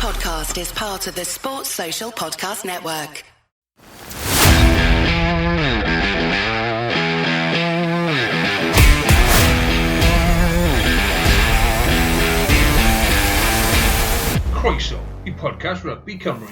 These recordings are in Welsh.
podcast is part of the Sports Social Podcast Network. Croeso i podcast Rugby Cymru.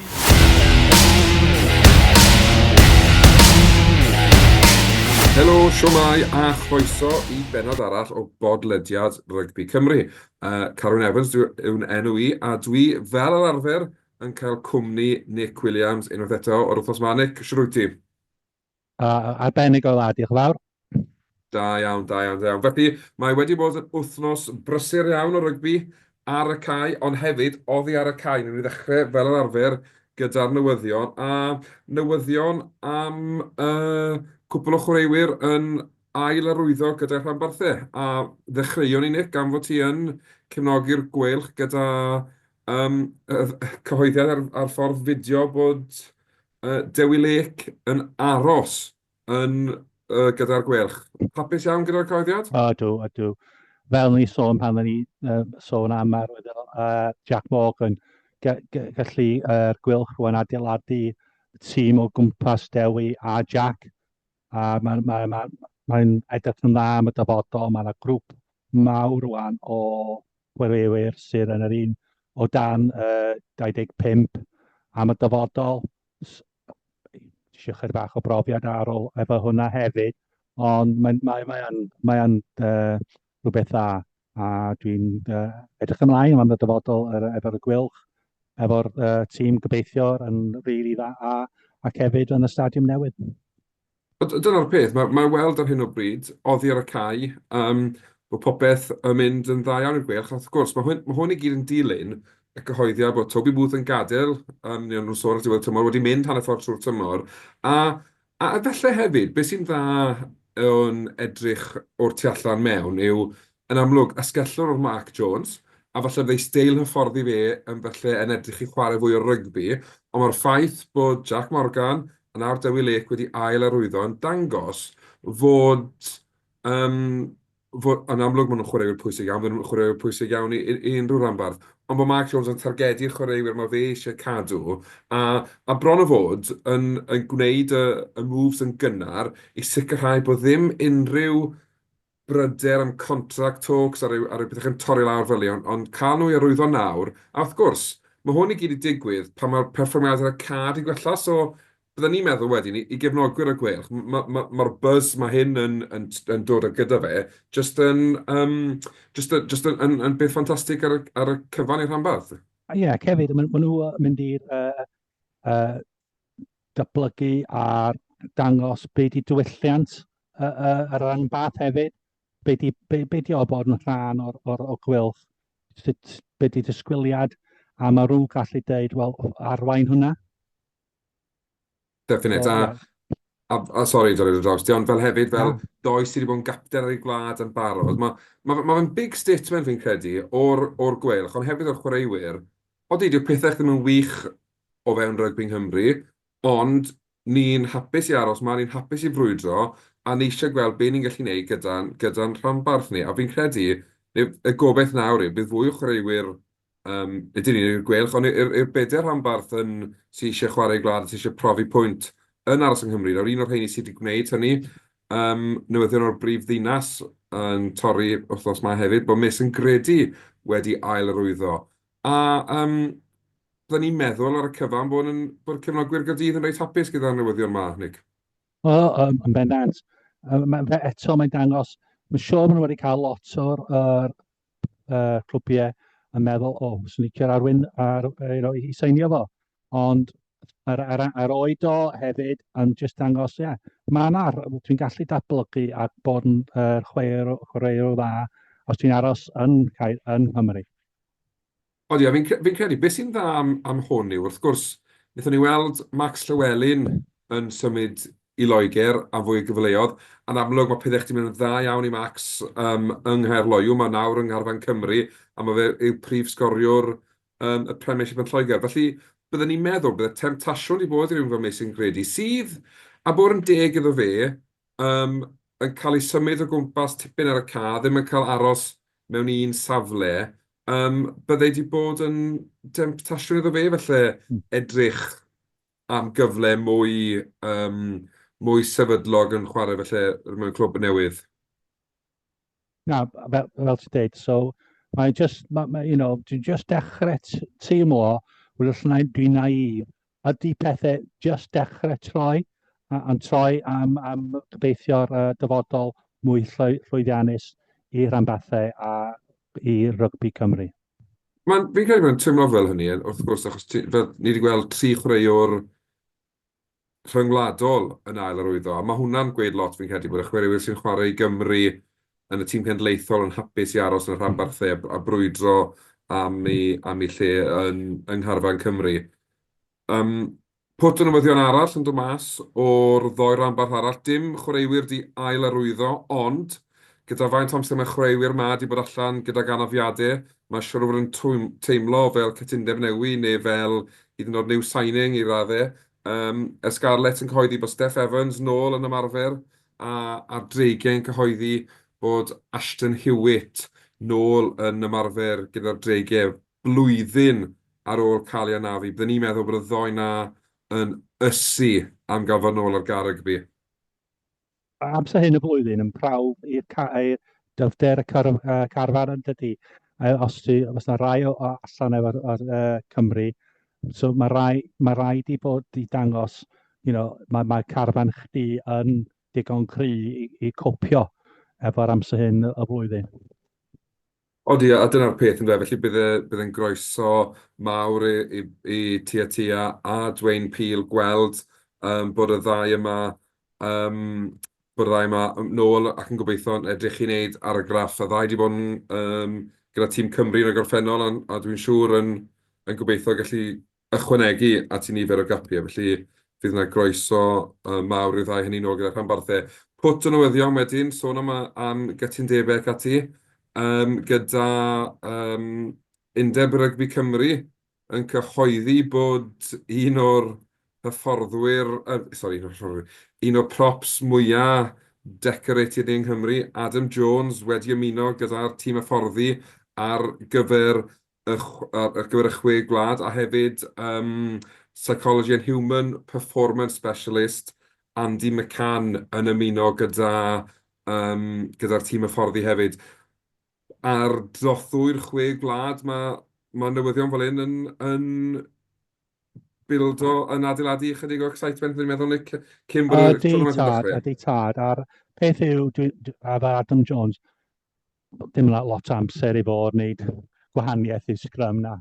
Helo, siwmai a chroeso i bennod arall o bodlediad Rygbi Cymru. Uh, Carwyn Evans yw'n enw i, a dwi, fel yr arfer, yn cael cwmni Nick Williams unwaith eto o'r wythnos ma. Nick, siwr wyt ti? Arbennig o dda, diolch yn fawr. Da iawn, da iawn, da iawn. Felly, mae wedi bod yn wythnos brysur iawn o rygbi ar y cae, ond hefyd oddi ar y cae. Newn ni ddechrau fel yr arfer gyda'r newyddion, a newyddion am uh, cwpl o chwaraewyr yn ail arwyddo gyda'r rhanbarthau. A ddechreuon ni, Nick, gan fod ti yn cefnogi'r Gweilch gyda um, cyhoeddiad ar, ar ffordd fideo bod uh, Dewi Lake yn aros yn uh, gyda'r Gweilch. Hapus iawn gyda'r cyhoeddiad? Ydw, ydw. Fel ni sôn pan ni uh, sôn am arwyddo uh, Jack Morgan, gallu yr uh, Gweilch rwan adeiladu tîm o gwmpas Dewi a Jack a mae'n mae, mae, mae edrych yn dda am y dyfodol. Mae yna grŵp mawr rwan o chwaraewyr sydd yn yr un o dan uh, 25 am y dyfodol. Eisiau chydig bach o brofiad ar ôl efo hwnna hefyd, ond mae'n mae, mae yn, mae yn uh, rhywbeth dda a dwi'n uh, edrych ymlaen am y dyfodol er, efo'r Gweilch, efo'r uh, tîm gobeithio yn rili really dda a, ac hefyd yn y stadiwm newydd. Dyna'r peth, mae, mae weld ar hyn o bryd, oddi ar y cae, um, bod popeth yn mynd yn dda iawn i'r Gweilch. Wrth gwrs, mae hwn, mae hwn i gyd yn dilyn y cyhoeddiad bod Toby Booth yn gadael, um, neu nhw'n sôn ar diwedd tymor, wedi mynd hanner ffordd trwy'r tymor, a, a efallai hefyd, beth sy'n dda o'n edrych o'r tu allan mewn yw, yn amlwg, asgellwr oedd Mark Jones, a falle bydd ei steil hyfforddi fe yn falle yn edrych i chwarae fwy o rygbi, ond mae'r ffaith bod Jack Morgan a nawr Dewi Lake wedi ail arwyddo yn dangos fod, um, fod yn amlwg maen nhw'n chwaraewyr pwysig iawn, maen nhw'n chwaraewyr pwysig iawn i, i, i unrhyw ranbarth, ond bod Mark Jones yn targedu'r chwaraewyr mae fe eisiau cadw, a, a bron o fod yn, yn gwneud y, y moves yn gynnar i sicrhau bod ddim unrhyw bryder am contract talks a rhyw, a rhyw pethau yn torri lawr fel 'ny, ond, ond cael nhw i arwyddo nawr, a wrth gwrs, mae hwn i gyd i digwydd pan mae'r perfformiadau ar y cae 'di gwella, so bydden ni'n meddwl wedyn i, i gefnogwyr y Gweilch, mae'r ma, ma, ma buzz mae hyn yn, yn, yn dod o gyda fe, just yn, um, just, just yn, yn, yn beth ffantastig ar, ar y cyfan i'r rhanbarth. Ie, yeah, ac hefyd, maen nhw mynd i'r uh, uh, datblygu a dangos be di diwylliant y, y, yr rhanbarth hefyd, be di, be, be di o bod yn rhan o'r, or, o Gweilch, sut, be di disgwyliad, a mae rhywun gallu deud, wel, arwain hwnna. Definite, so, a, yeah. a, a sorry, dorri dy draws ti, ond fel hefyd, fel yeah. doi sydd wedi bod yn gapten ar ei gwlad yn barod, mae ma, ma fe'n big statement fi'n credu o'r, or Gweilch, ond hefyd o'r chwaraewyr. Odi, dyw pethau ddim yn wych o fewn rygbi Nghymru, ond ni'n hapus i aros 'ma, ni'n hapus i frwydro, a ni eisiau gweld be ni'n gallu gwneud gyda'n gyda rhanbarth ni. A fi'n credu, neu y gobaith nawr yw, bydd fwy o chwaraewyr, um, nid yn unig i'r Gweilch, ond i'r bedair rhanbarth yn, sydd eisiau chwarae gwlad, sydd eisiau profi pwynt yn aros yng Nghymru. Nawr, un o'r rheini sydd wedi gwneud hynny, um, newyddion o'r brif ddinas yn torri wythnos 'ma hefyd, bod Mason Grady wedi ail arwyddo. A um, byddwn ni'n meddwl ar y cyfan bod, yn, bod cefnogwyr Gaerdydd yn reit hapus gyda'r newyddion ma, Nick. O, um, yn bendant. Um, eto mae'n dangos, mae'n siŵr maen nhw wedi cael lot o'r er, uh, clwbiau yn meddwl, o, oh, swn licio'r arwyn ar, you know, i seinio fo. Ond ar, ar, ar oed o hefyd yn just dangos, ie, yeah, mae yna, dwi'n gallu datblygu a bod yn uh, chwaraewr dda os dwi'n aros yn, yn Nghymru. Odi, a fi'n fi credu, beth sy'n dda am, am hwn yw, wrth gwrs, wnaethon ni weld Max Llewellyn yn symud i Loegr am fwy o gyfleoedd. Yn amlwg, mae pethau chdi mynd yn dda iawn i Max um, yng Nghaerloyw, mae nawr yng Ngharfan Cymru, a mae fe yw prif sgoriwr um, y Premiership yn Lloegr. Felly, byddwn ni'n meddwl bydde temtasiwn i bod i rywun fel Mason Grady, sydd, a bod yn deg iddo fe, um, yn cael ei symud o gwmpas tipyn ar y ca, ddim yn cael aros mewn un safle. um, byddai wedi bod yn demtasiwn iddo fe, felly edrych am gyfle mwy, um, mwy sefydlog yn chwarae felly mewn clwb newydd. Na, fel, fel ti'n dweud, so mae'n just, ma, ma, you know, dwi'n just dechrau teimlo, wrth dwi'n naif, ydy pethau just dechrau troi, a, a'n troi am, am gobeithio'r uh, dyfodol mwy llwyddiannus i rhanbarthau a i rygbi Cymru. Mae'n, fi'n credu mae'n teimlo fel hynny, wrth gwrs, achos ti, fel, ni wedi gweld tri chwaraewr rhyngwladol yn ail arwyddo, a mae hwnna'n gweud lot fi'n credu, bod y chwaraewyr sy'n chwarae i Gymru yn y tîm cenedlaethol yn hapus i aros yn y rhanbarthau a, a brwydro am ei, am ei lle yn, yng ngharfan Cymru. Um, pwt o newyddion arall yn dod mas o'r ddoi ranbarth arall, dim chwaraewyr di ail arwyddo, ond gyda faint o amser mae chwaraewyr ma di bod allan gydag anafiadau, mae siwr o fod yn teimlo fel cytundeb newi neu fel hyd yn oed new signing i raddau. Um, y Scarlets yn cyhoeddi bod Steff Evans nôl yn ymarfer, a a'r Dreigiau yn cyhoeddi bod Ashton Hewitt nôl yn ymarfer gyda'r Dreigiau blwyddyn ar ôl cael ei anafu. Byddwn ni'n meddwl bod y ddoi na yn ysu am gael fod nôl ar gar rygbi. Amser hyn y flwyddyn yn prawf i'r i'r dyfnder y car carfan yn dydy. Os ti, os na rai o, o allan efo'r uh, Cymru, so mae rai, mae rhaid i bod i dangos, you know, mae, mae carfan chdi yn digon cry i, i copio efo'r amser hyn y flwyddyn. Odi, a dyna'r peth ynde, felly bydd e, bydd e'n groeso mawr i, i, i Tia Tia a Dwayne Peel gweld um, bod y ddau yma, um, bod y ddau yma nôl ac yn gobeithio yn edrych i wneud argraff. Y ddau wedi bod yn, um, gyda tîm Cymru yn y gorffennol a, a dwi'n siŵr yn, yn gobeithio gallu ychwanegu at ei nifer o gapiau, felly fydd yna groeso mawr i'r ddau hynny nôl gyda'r rhanbarthau. Pwt o newyddion wedyn, sôn am, am gytundebau ac ati, um, gyda um, Undeb Rygbi Cymru yn cyhoeddi bod un o'r hyfforddwyr, uh, sorry, un o'r hyfforddwyr, un o'r props mwyaf decorated yng Nghymru, Adam Jones, wedi ymuno gyda'r tîm hyfforddi ar gyfer y ar gyfer y chwe gwlad, a hefyd um, Psychology and Human Performance Specialist Andy McCann yn ymuno gyda, um, gyda'r tîm hyfforddi hefyd. Ar drothwy'r chwe gwlad, mae, mae newyddion fel hyn yn, yn bildo, yn adeiladu ychydig o excitement, dwi'n meddwl, Nick, cyn bod y tournament yn dechrau. Ydy tad, a'r peth yw, dwi, a fe Adam Jones, dim lot o amser i fod wneud gwahaniaeth i sgrym na.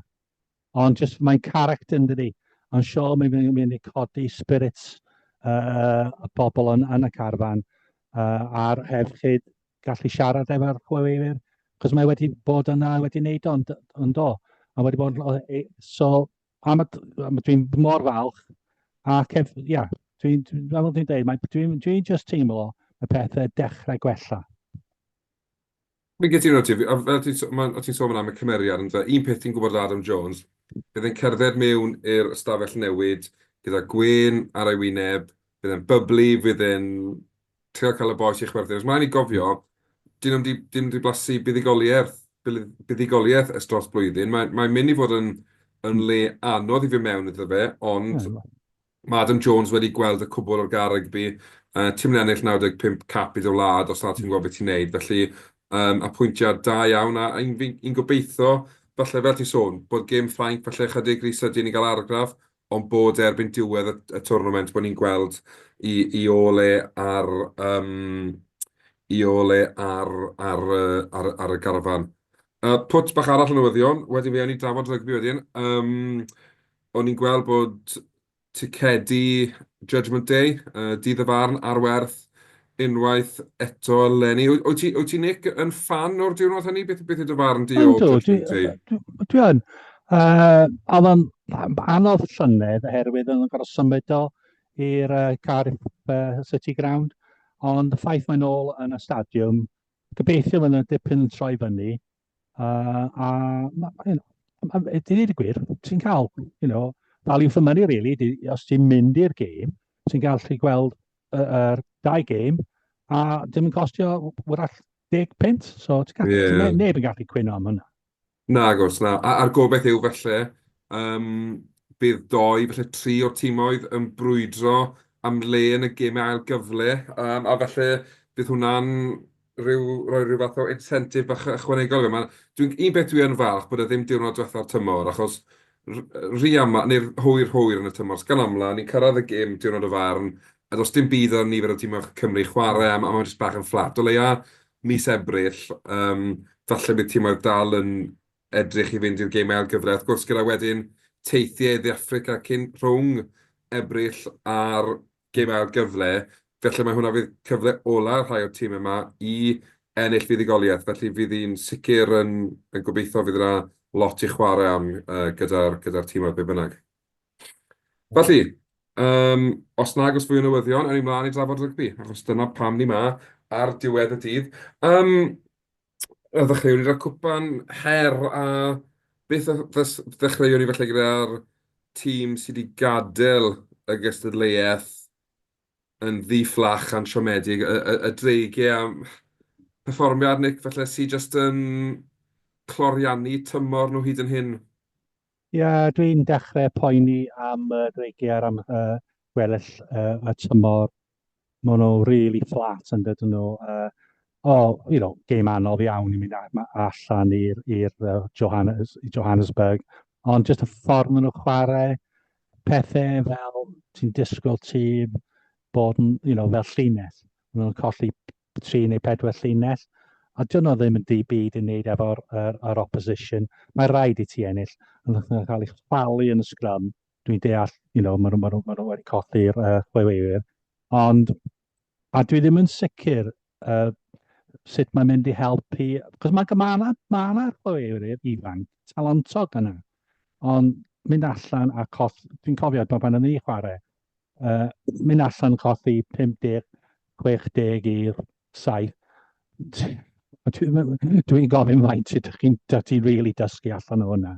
Ond just mae'n character yn dydi. Ond sio mae'n mynd i codi spirits uh, y bobl yn, yn y carfan uh, a'r hefyd gallu siarad efo'r chwaraewyr, cos mae wedi bod yna, wedi wneud o'n yn do. A wedi bod, so, am, am, dwi'n mor falch, ac ef, ia, dwi'n, dwi, fel dwi'n dweud, dwi'n dwi, dwi just teimlo y pethau dechrau gwella. Fi'n cytuno ti, a fel ti'n ma, ti sôn am y cymeriad, yn un peth ti'n gwybod Adam Jones, bydd e'n cerdded mewn i'r ystafell newid gyda gwên ar ei wyneb, bydd e'n bubbly, fydd e'n trio cael y bois i chwerthin. Os mae'n i gofio, dyn nhw'n di, dyn nhw di blasu buddugoliaeth, buddugoliaeth ers dros blwyddyn. Mae'n mae mynd i fod yn, yn le anodd i fi mewn iddo fe, ond mae Adam Jones wedi gweld y cwbl o'r gar rygbi. Uh, ti'n mynd ennill 95 cap i dy wlad os na ti'n gwybod beth ti'n neud. Felly, um, apwyntiad da iawn, a un, un gobeithio, falle fel ti'n sôn, bod gêm Ffrainc falle chydig rhy sydyn i gael argraff, ond bod erbyn diwedd y, y tournament bod ni'n gweld i, i ôl e ar, um, i ôl e ar, ar, ar, ar y garfan. Uh, pwt bach arall o newyddion, wedyn fe o'n i drafod rygbi wedyn. Um, o'n i'n gweld bod ticedi Judgment Day, uh, dydd y farn, ar werth unwaith eto eleni. Wyt ti, wyt ti, Nick, yn ffan o'r diwrnod hynny? Beth, beth yw dy farn di o Judgment Day? Dwi, dwi yn. Uh, oedd o'n anodd llynedd oherwydd oedd o'n gorfod symud o i'r uh, Cardiff uh, City Ground, ond y ffaith mae'n ôl yn y stadiwm, gobeithio fydd yna dipyn yn troi fyny, Uh, a, you know, i ddweud y gwir, ti'n cael, you know, value for money, really. Di, os ti'n mynd i'r gêm, ti'n gallu gweld yr uh, dau gêm, a dim yn costio wrach 10 punt, so ti'n gallu, yeah. neb yn gallu cwyno am hynna. Nagos, na. A'r gobaith yw falle, yym, bydd dou, falle tri o'r timoedd yn brwydro am le yn y gemau ail gyfle, yym, a falle bydd hwnna'n rhyw, rhoi rhyw fath o incentive bach ychwanegol iddo. Ma'... Dwi'n... Un peth dwi yn falch bod e ddim diwrnod diwetha'r tymor, achos rhy aml, neu'r hwyr hwyr yn y tymor, gan amla, ni'n cyrraedd y gêm diwrnod y farn, a does dim byd ar nifer o timoedd Cymru i chwarae am, a mae'n jyst bach yn fflat. O leia mis Ebrill, yym, falle bydd timoedd dal yn edrych i fynd i'r gêm ail gyfle. Wrth gwrs, gyda wedyn teithiau i Dde Affrica cyn rhwng Ebrill a'r gêm ail gyfle, felly mae hwnna fydd cyfle ola rhai o'r tîmau yma i ennill fuddugoliaeth, felly fydd hi'n sicr yn yn gobeithio fydd yna lot i chwarae am yy gyda'r gyda'r tîmoedd be bynnag. Felly, yym, os nag oes fwy o newyddion, awn ni mlaen i drafod rygbi, achos dyna pam ni 'ma ar diwedd y dydd. Yym, ddechreuwn ni gyda'r cwpan her, a beth ddechreuwn ni falle gyda'r tîm sydd wedi gadael y gystadleuaeth yn ddi-fflach a'n siomedig, y, y, y Dreigiau a perfformiad Nick falle sydd jyst yn cloriannu tymor nhw hyd yn hyn. Ie, yeah, dwi'n dechrau poeni am y Dreigiau am uh, gweddill uh, y tymor. Maen nhw really flat yn dydyn nhw. Uh, oh, you know, game anodd iawn i mynd allan i'r i'r Johannes, Johannesburg. Ond jyst y ffordd maen nhw'n chwarae, pethau fel ti'n disgwyl tîm bod yn, you know, fel llinell. Maen nhw'n colli 3 neu 4 llinell, a dyn nhw ddim yn di byd i wneud efo'r er, er opposition. Mae rhaid i ti ennill. Ond nhw'n cael ei chwalu yn y scrum. Dwi'n deall, you know, maen nhw, maen nhw, maen nhw wedi colli'r chwaraewyr. Ond, a dwi ddim yn sicr uh, sut mae'n mynd i helpu, cos mae ma yna ma yna chwaraewyr ifanc talentog yna, ond mynd allan a coll, dwi'n cofio pan o'n i chwarae, uh, mynd allan colli 50, 60 i'r 7, dwi'n dwi gofyn faint ydych chi'n ti'n really dysgu allan o hwnna.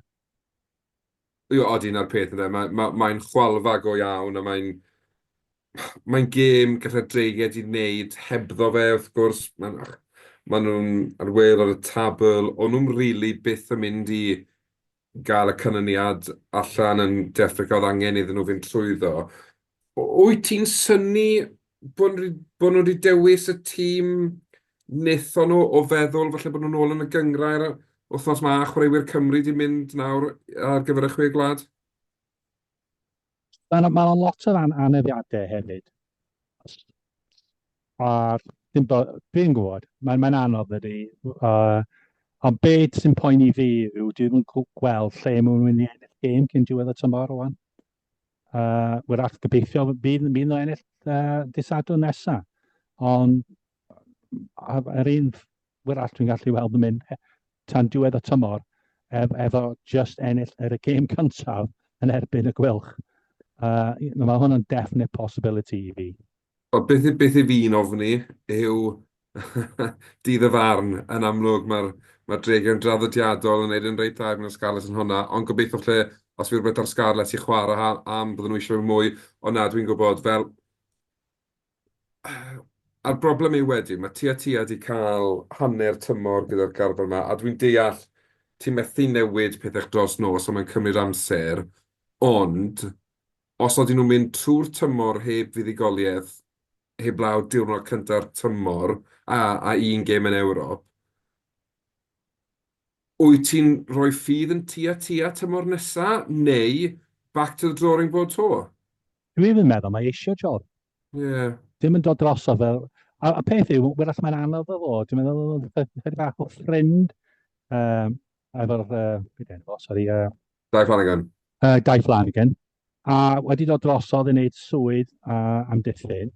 Ie, odi, 'na'r peth ynde. Mae ma' mae'n chwalfa go iawn a mae'n mae'n gêm gallai'r Dreigiau 'di wneud hebddo fe wrth gwrs. Mae'n maen nhw'n ar waelod ar y tabl. O'n nhw'm rili byth yn mynd i gael y canlyniad allan yn De Affrica oedd angen iddyn nhw fynd trwyddo. Wyt ti'n synnu bod nhw bod nhw wedi dewis y tîm wnaethon nhw o feddwl falle bod nhw'n ôl yn y gynghrair wythnos 'ma a chwaraewyr Cymru 'di mynd nawr ar gyfer y Chwe Gwlad? Mae 'na ma' 'na lot o ran anafiadau hefyd. A dim bo- dwi'n gwybod, mae'n mae'n anodd ydy. Uh, ond beth sy'n poeni fi yw dwi ddim yn gweld lle maen nhw'n mynd i ennill gêm cyn diwedd y tymor rwan. Uh, wrach gobeithio bydd, bydd nhw ennill uh, dydd Sadwrn nesaf. Ond ar un wrach dwi'n gallu weld yn mynd tan diwedd y tymor ef, efo just ennill ar y gêm cyntaf yn erbyn y Gweilch. Uh, mae hwn yn definite possibility i fi. Wel, beth beth i fi'n ofni yw dydd y farn. Yn amlwg, mae'r mae'r Dreigiau'n draddodiadol yn wneud yn reit dda erbyn y Scarlets yn hwnna, ond gobeithio falle os fydd rhywbeth ar Scarlets i chwarae am, bydden nhw eisiau mwy. Ond na, dwi'n gwybod, fel... A'r broblem yw wedyn, mae Tia Tia 'di cael hanner tymor gyda'r garfan 'ma, a dwi'n deall ti methu newid pethau dros nos, a mae'n cymryd amser, ond os ydyn nhw'n mynd trwy'r tymor heb fuddugoliaeth, heblaw diwrnod cynta'r tymor a a un gêm yn Ewrop, wyt ti'n rhoi ffydd yn Tia Tia tymor nesa, neu back to the drawing board 'to? Dwi ddim yn meddwl mae eisiau job. Ie. Dim yn dod drosodd fel... A, a peth yw, wrach mae'n anodd o fod. Dwi'n meddwl chydig bach o ffrind um, efo'r... Uh, beth enw fo, sorry. Dai Flanagan. Dai Flanagan. A wedi dod drosodd i wneud swydd uh, amddiffyn.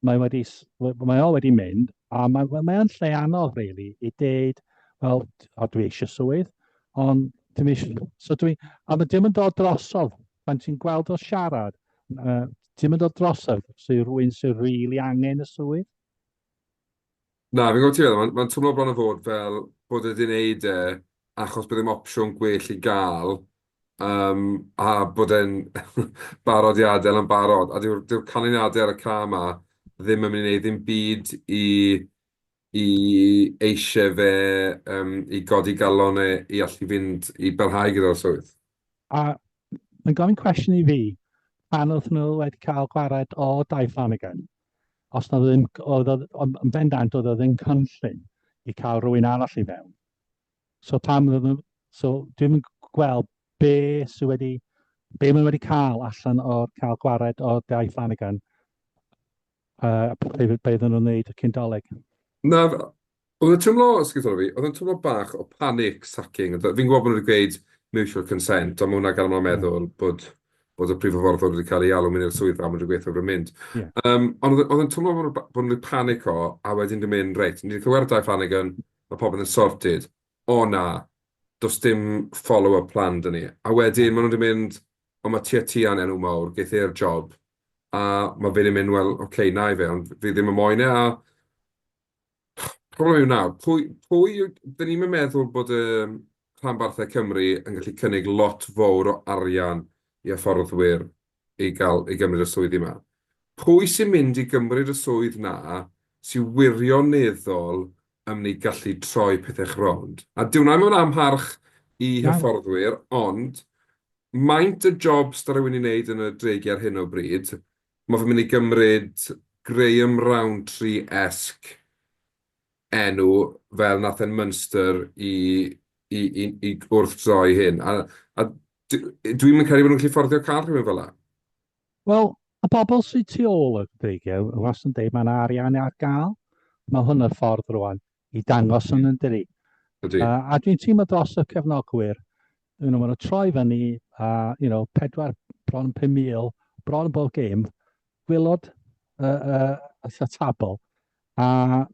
Mae, wedi, mae o wedi mynd, a mae, mae o'n lle anodd, really, i deud, wel, o, dwi eisiau swydd, ond dim eisiau... So dwi, a mae dim yn dod drosodd, pan ti'n gweld o siarad, uh, dim yn dod drosodd, sy'n rhywun sy'n rili really angen y swydd. Na, fi'n gwybod ti'n meddwl, mae'n mae'n twmlo bron o fod fel bod e 'di wneud e achos bod ddim opsiwn gwell i gael, yym, a bod e'n barod i adael yn barod. A dyw'r dyw'r canlyniadau ar y cae 'ma ddim yn mynd i wneud ddim byd i i eisiau fe um, i godi galon e i allu fynd i barhau gyda'r swydd. A mae'n gofyn cwestiwn i fi, pan oedd nhw wedi cael gwared o Dai Flanagan, os na ddim, oedd yn bendant oedd o ddim cynllun i cael rhywun arall i fewn. So pam oedden nhw... So dwi'm yn gweld be sydd wedi... be maen nhw wedi cael allan o'r cael gwared o Dai Flanagan a be, be oedden nhw'n wneud y cyn Dolig. Na, oedd yn teimlo, esgusodwch fi, oedd yn teimlo bach o panic sacking. Fi'n gwybod bod nhw wedi gweud mutual consent, ond mae hwnna gan aml meddwl bod bod y prif hyfforddwr wedi cael ei alw mewn i'r swyddfa a maen nhw wedi gweud wrtho fo mynd. Yeah. Ond oedd yn teimlo bod nhw wedi panico a wedyn wedi mynd, reit, ni wedi cael gwared o Dai Flanagan, mae popeth yn sorted. O na, does dim follow-up plan 'da ni. A wedyn maen nhw wedi mynd, o mae Tiatia'n enw mawr, geith e'r job. A mae fe wedi mynd, wel, oce, okay, na i fe, ond fi ddim yn moyn e. A problem yw nawr, pwy, pwy yw... Dyn ni'm yn meddwl bod y rhanbarthau Cymru yn gallu cynnig lot fawr o arian i hyfforddwyr i gael, i gymryd y swyddi 'ma. Pwy sy'n mynd i gymryd y swydd 'na sy'n wirioneddol yn mynd i gallu troi pethau rownd? A dyw hwnna ddim yn amharch i hyfforddwyr, ond maint y job sy 'da rhywun i wneud yn y Dreigiau ar hyn o bryd, mae fe'n mynd i gymryd Graham Rowntree-esque enw fel wnaeth e'n Munster i i i i wrthdroi hyn. A a dwi'm yn credu bod nhw'n gallu fforddio cael rhywun fel 'na. Wel, y bobl sydd tu ôl y Dreigiau wastad yn deud mae yna arian ar gael. Mae hwn y ffordd rwan i dangos yn yn dydi. Ydy. A dwi'n teimlo dros y cefnogwyr, you know, maen nhw'n troi fyny a you know, pedwar, bron 5,000, bron bob gêm, gwylod y tabl, a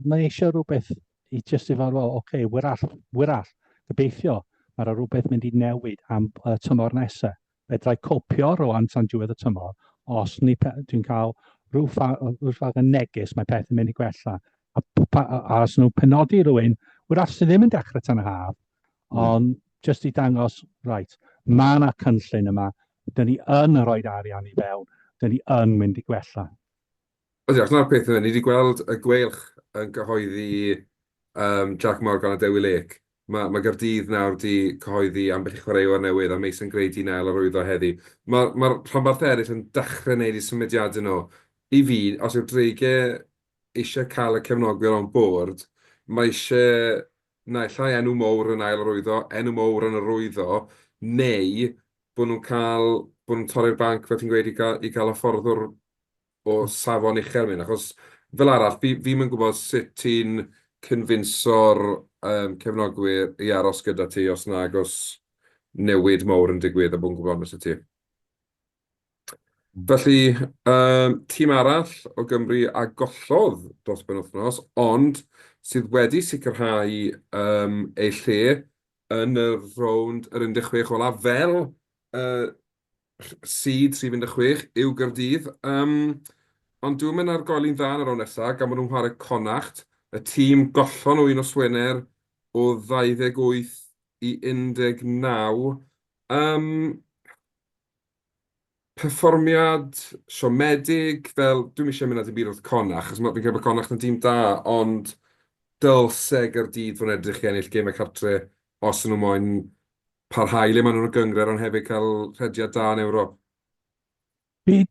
mae eisiau rhywbeth i jyst i fod, wel, oce, okay, wyrall, wyrall, gobeithio, mae rhywbeth mynd i newid am y tymor nesaf. Fedrai copio rwan tan diwedd y tymor, os ni dwi'n cael rhyw ffordd y neges mae peth yn mynd i gwella. A, a, a, a os nhw'n penodi rhywun, wrach sydd ddim yn dechrau tan y haf, ond jyst i dangos, right, mae yna cynllun yma, dyn ni yn rhoi arian i fewn, dyn ni yn mynd i gwella. Ydy, achos 'na'r peth ynde, ni 'di gweld y Gweilch yn cyhoeddi um, Jack Morgan a Dewi Lake. Mae, mae Gaerdydd nawr 'di cyhoeddi ambell i chwaraewr newydd a Mason Gray 'di nael arwyddo heddi. Mae'r ma rhanbarthau eraill yn dechrau gwneud eu symudiadau nhw. I fi, os yw'r Dreigiau eisiau cael y cefnogwyr on board, mae eisiau naill ai enw mowr yn ail arwyddo, enw mowr yn arwyddo, neu bod nhw'n cael, bod nhw'n torri'r banc, fel ti'n gweud, i gael, i gael hyfforddwr o safon uchel mynd, achos fel arall, fi fi'm yn gwybod sut ti'n cynfinso'r yym cefnogwyr i aros gyda ti os nag oes newid mowr yn digwydd a bod yn gwybod onest 'da ti. Felly, yym tîm arall o Gymru a gollodd dros benwythnos, ond sydd wedi sicrhau yym eu lle yn y rownd yr 16 olaf fel y seed rhif 16 yw Gaerdydd. Yym, ond dyw e'm yn argoeli'n dda yn y rownd nesaf, gan bod nhw'n chwarae Connacht, y tîm gollon nhw un nos Wener o 28 i 19. Yym, perfformiad siomedig, fel, dwi'm eisiau mynd â dim byd wrth Connacht, achos ma' fi'n credu bod Connacht yn dîm da, ond dylse Gaerdydd fod yn edrych i ennill gemau cartre os 'y nhw moyn parhau le maen nhw'n y gynghrair, ond hefyd cael rhediad da yn Ewrop. Fi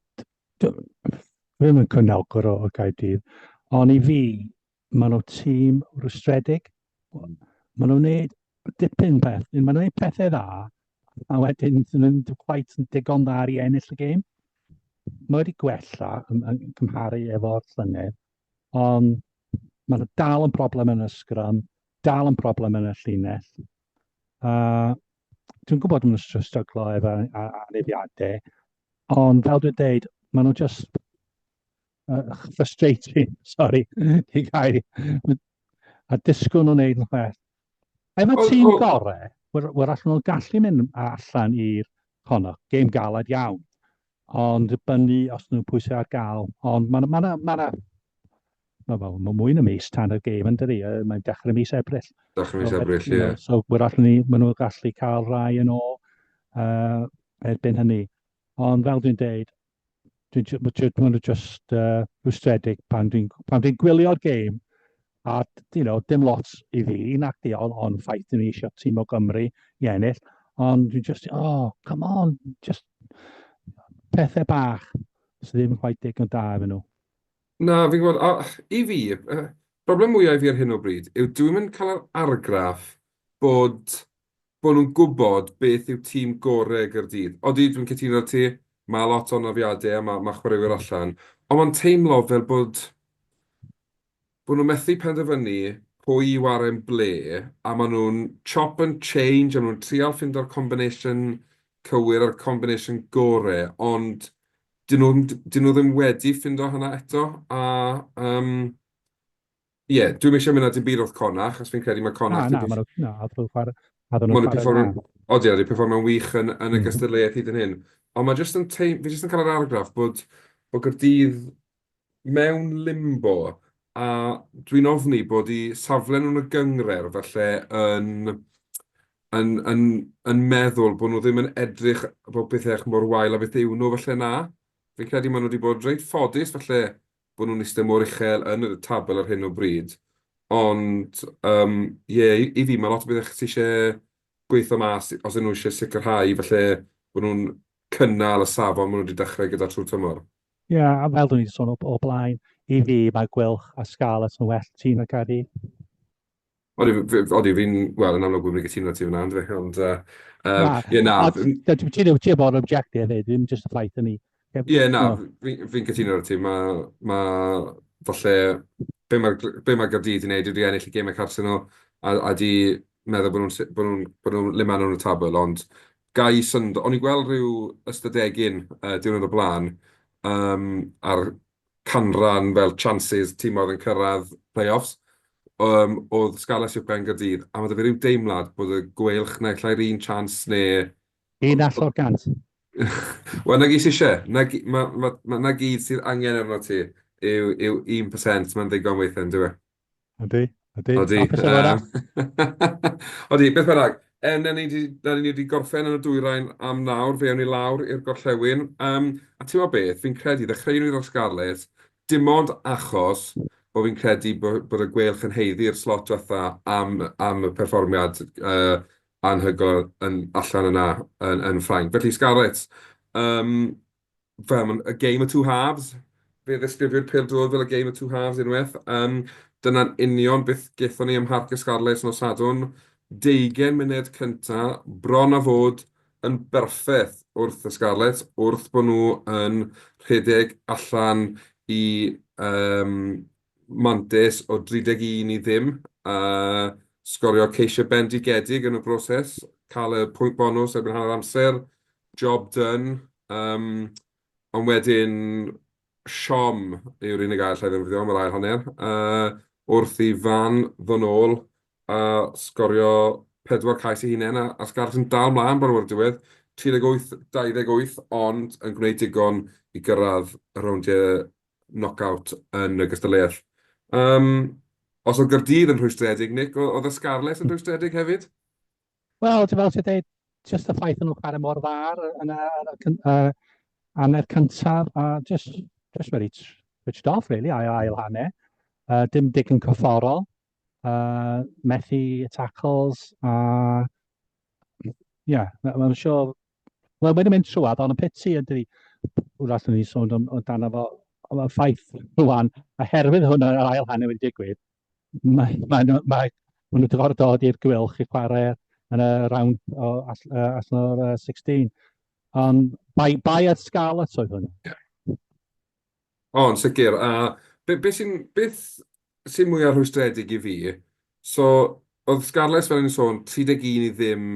ddim yn cefnogwr o, o Gaerdydd, ond i fi, maen nhw tîm rwystredig. Maen nhw'n gwneud dipyn peth, maen nhw'n gwneud pethau dda, a wedyn dyn nhw'n quite yn digon dda i ennill y gêm. Mae wedi gwella yn, yn cymharu efo'r llynedd, ond mae dal yn broblem yn y sgrym, dal yn broblem yn y llinell. A dwi'n gwybod maen nhw'n stryglo efo anafiadau, ond fel dwi'n deud, maen nhw just frustrating, sorry, i gael, a disgwyl nhw'n neud yn well. Efo tîm gorau, wrach nhw'n gallu mynd allan i'r Connacht, gêm galed iawn, ond dibynnu os nhw'n pwysau ar gael, ond mae'n ma, ma, ma, ma, ma, ma mwy na mis tan y gêm yn dydi, mae'n dechrau mis Ebrill. Dechrau mis Ebrill, ie. Yeah. So, wrach ni, maen nhw'n gallu cael rai yn ôl erbyn hynny. Ond fel dwi'n deud, dwi'n ma nhw just rwystredig pan dwi'n pan dwi gwylio'r gêm. A, you know, dim lot i fi, nac di, ond on ffaith ni eisiau tîm o Gymru i ennill. Ond dwi'n just, oh, come on, just pethau bach sydd ddim yn quite digon da efo nhw. Na, fi'n gwybod, a i fi, broblem mwyaf i fi ar hyn o bryd yw dwi'm yn cael yr argraff bod bod nhw'n gwybod beth yw tîm gorau Gaerdydd. Odi, dwi'n cytuno 'da ti, mae lot o anafiadau a mae mae chwaraewyr allan, ond mae'n teimlo fel bod bod nhw'n methu penderfynu pwy i ware'n ble, a maen nhw'n chop and change, a maen nhw'n trial ffindo'r combination cywir a'r combination gore, ond 'dyn nhw 'dyn nhw ddim wedi ffindo hynna eto, a yym ie, dwi'm eisiau mynd â dim byd wrth Connacht, achos fi'n credu mae Connacht... Na, na, maen nhw, na, oedd nhw'n chwarae, oedd nhw'n chwarae'n dda. Odi, wedi perfformio'n wych yn, yn y gystadleuaeth hyd yn hyn. Ond mae jyst yn teim-, fi jyst yn cael yr argraff bod, bod Gaerdydd mewn limbo, a dwi'n ofni bod eu safle nhw yn y gynghrair falle yn, yn, yn, yn meddwl bod nhw ddim yn edrych bod pethau mor wael â beth yw nhw falle na. Fi'n credu maen nhw wedi bod reit ffodus falle bod nhw'n eistedd mor uchel yn y tabl ar hyn o bryd. Ond yym ie, i i fi mae lot o bethau sy isie gweithio mas os 'y nhw isie sicrhau falle bod nhw'n cynnal y safon maen nhw wedi dechrau gyda trwy'r tymor. Ie, a fel dwi'n sôn o, o blaen, i fi mae Gweilch a Scarlets yn well tîm na Caerdydd. Odi, odi, fi'n, wel, yn amlwg, fi'n cytuno ti fyna, ynddo fe, ond, uh, ie, na. Ti'n ti'n bod yn objective hefyd, ddim jyst y ffaith yn ni. Ie, na, fi'n fi cytuno ar ti, mae, ma, falle, be mae, be mae Gaerdydd i wneud yw di ennill y gemau cartre nhw, a, a di meddwl bod nhw'n bod nhw'n bod nhw'n le maen nhw'n y tabl, ond gai syndod, o'n i'n gweld rhyw ystadegyn uh, diwrnod o blaen um, ar canran fel chances timoedd yn cyrraedd play-offs, yym, oedd Scarlets uwchben Gaerdydd, a ma' 'da fi ryw deimlad bod y Gweilch naill ai'r un chance neu... Un all o'r gant. Wel, 'na gyd sy isie. 'Na gy- ma' ma' ma' 'na gyd sydd angen arno ti yw yw 1%, mae'n ddigon weithiau, yn dyw e? Ydy, ydy. Odi. Hapus efo hwnna. Odi, beth bynnag. E, na ni 'di na ni 'di gorffen yn y dwyrain am nawr, fe awn ni lawr i'r gorllewin. Yym, a ti'n gwybod beth, fi'n credu, ddechreuwn ni 'da'r Scarlets, dim ond achos bod fi'n credu bod bod y Gweilch yn haeddu'r slot diwetha am am y perfformiad yy anhygoel yn allan yna yn yn Ffrainc. Felly Scarlets, yym, fel mae'n a game of two halves. Fe ddisgrifiwyd pêl-droed fel a game of two halves unwaith. Yym, dyna'n union beth gaethon ni ym Mharc y Scarlets nos Sadwrn. Deugain munud cynta, bron a fod yn berffaith wrth y Scarlets, wrth bod nhw yn rhedeg allan i yym mantais o 31 i ddim, a sgorio ceisiau bendigedig yn y broses, cael y pwynt bonws erbyn hanner amser, job done. Yym, ond wedyn, siom yw'r unig air alla i ddefnyddio am yr ail hanner, yy, wrth i Van ddod nôl a sgorio pedwar cais ei hunain, a a Scarlets yn dal mlaen bron o'r diwedd, 38 28, ond yn gwneud digon i gyrraedd y rowndiau knock-out yn y gystadleuaeth. Yym, os oedd Gaerdydd yn rhwystredig, Nick, oedd y Scarlets yn rhwystredig hefyd? Wel, ti'n fel ti'n dweud, just y ffaith yn nhw'n chwarae mor dda yn y, yn y, uh, hanner cyntaf, a just, just very switched off, really, ail, ail hanner. Dim digon cyfforol, methu tackles, a ie, yeah, mae'n siŵr Wel, mae'n mynd trwad, ond y piti ydy, wrach ni sôn amdano fo, ond y ffaith rwan, oherwydd hwnna yr ail hanner wedi digwydd, mae, mae, mae, mae nhw wedi gorfod dod i'r Gweilch i chwarae yn y round o allan o'r 16. Ond bai, bai at Scarlets oedd hwnna. Yeah. O, yn sicr. A be, be sy'n, beth sy'n mwyaf rhwystredig i fi, so oedd Scarlets, fel o'n i'n sôn, 31 i ddim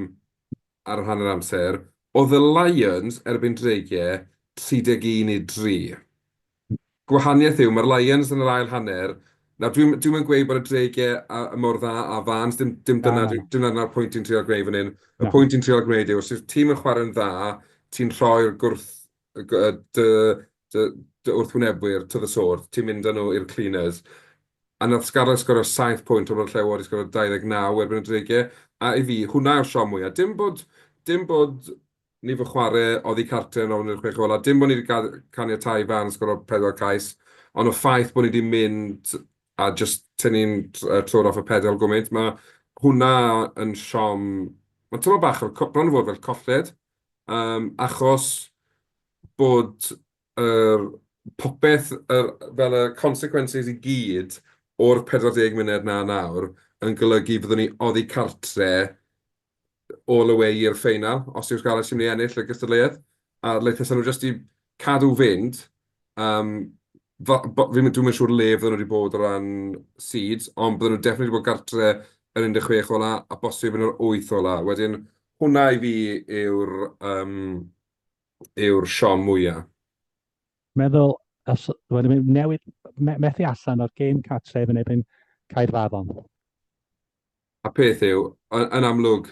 ar yr hanner amser. Oedd y Lions erbyn Dreigiau 31 i 3. Gwahaniaeth yw, mae'r Lions yn yr ail hanner... Nawr, dwi'm dwi'm yn gweud bod y Dreigiau a, mor dda â Vans, dim, dim dyna, dim dyna'r pwynt dwi'n trio gwneud fan hyn. Y pwynt dwi'n trio gwneud yw, os yw'r tîm yn chwarae'n dda, ti'n rhoi'r gwrth dy dy dy wrthwynebwyr to the sword, ti'n mynd â nhw i'r cleaners. A wnaeth Scarlets sgorio 7 pwynt, ond mae'r Llewod wedi sgorio 29 erbyn y Dreigiau. A i fi, hwnna yw'r siom mwyaf. Dim bod, dim bod ni fod chwarae oddi cartre yn rownd i'r chwech ola, dim bod ni wedi caniatáu i Van sgorio pedwar cais, ond y ffaith bod ni wedi mynd a jyst tynnu'n troed off y pedal gymaint. Mae hwnna yn siom... Mae'n teimlo bach fel, bron o fod fel colled, achos bod yr popeth, yr, fel y consequences i gyd o'r 40 munud 'na nawr yn golygu fyddwn ni oddi cartre all the way i'r ffeinal, os yw'r Scarlets yn mynd i ennill y gystadleuaeth. A le tasen nhw jyst i cadw fynd, um, fi'n dwi'm yn siŵr le fydden nhw wedi bod o ran seeds, ond bydden nhw definitely wedi bod gartre yn 16 ola a bosib yn yr 8 ola. Wedyn, hwnna i fi yw'r um, yw'r siom mwyaf. Meddwl, os wedi newid, methu allan o'r gêm cartref yn erbyn Caerfaddon. A peth yw, yn amlwg,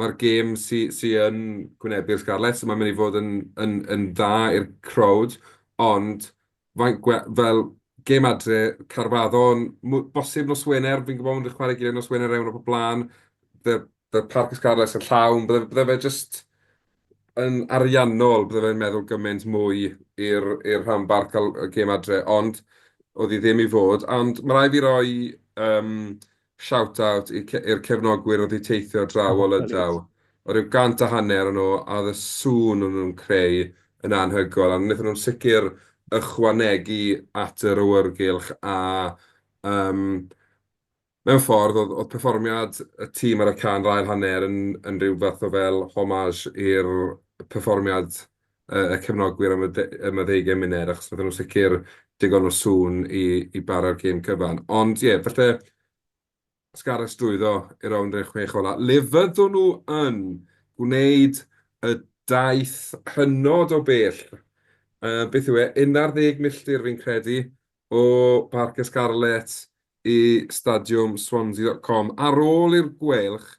mae'r gêm sy sy yn gwynebu'r Scarlets, mae'n mynd i fod yn yn yn dda i'r crowd, ond faint gwe- fel gêm adre, Caerfaddon, bosib nos Wener, fi'n gwybod maen nhw 'di chwarae gilydd nos Wener Ewrop o blaen, the the Parc y Scarlets yn llawn, bydde bydde fe jyst yn ariannol, bydde fe'n meddwl gymaint mwy i'r i'r rhanbarth cael y gêm adre, ond oedd hi ddim i fod. Ond mae rhaid fi roi yym shout out i'r cefnogwyr oedd 'di teithio draw o Lydaw. Oedd rhyw 150 o nhw, a oedd y sŵn o'n nhw'n creu yn anhygoel. A wnaethon nhw'n sicr ychwanegu at yr awyrgylch a yym mewn ffordd oedd oedd perfformiad y tîm ar y cae yn yr ail hanner yn yn rhyw fath o fel homage i'r perfformiad y cefnogwyr am y am y ddeugain munud, achos wnaethon nhw sicr digon o sŵn i i bara'r gêm cyfan. Ond ie, falle Scarlets drwyddo i'r rownd 16 ola. Le fyddwn nhw yn gwneud y daith hynod o bell, uh, beth yw e, 11 milltir fi'n credu, o Parc y Scarlets i Stadiwm Swansea.com ar ôl i'r Gweilch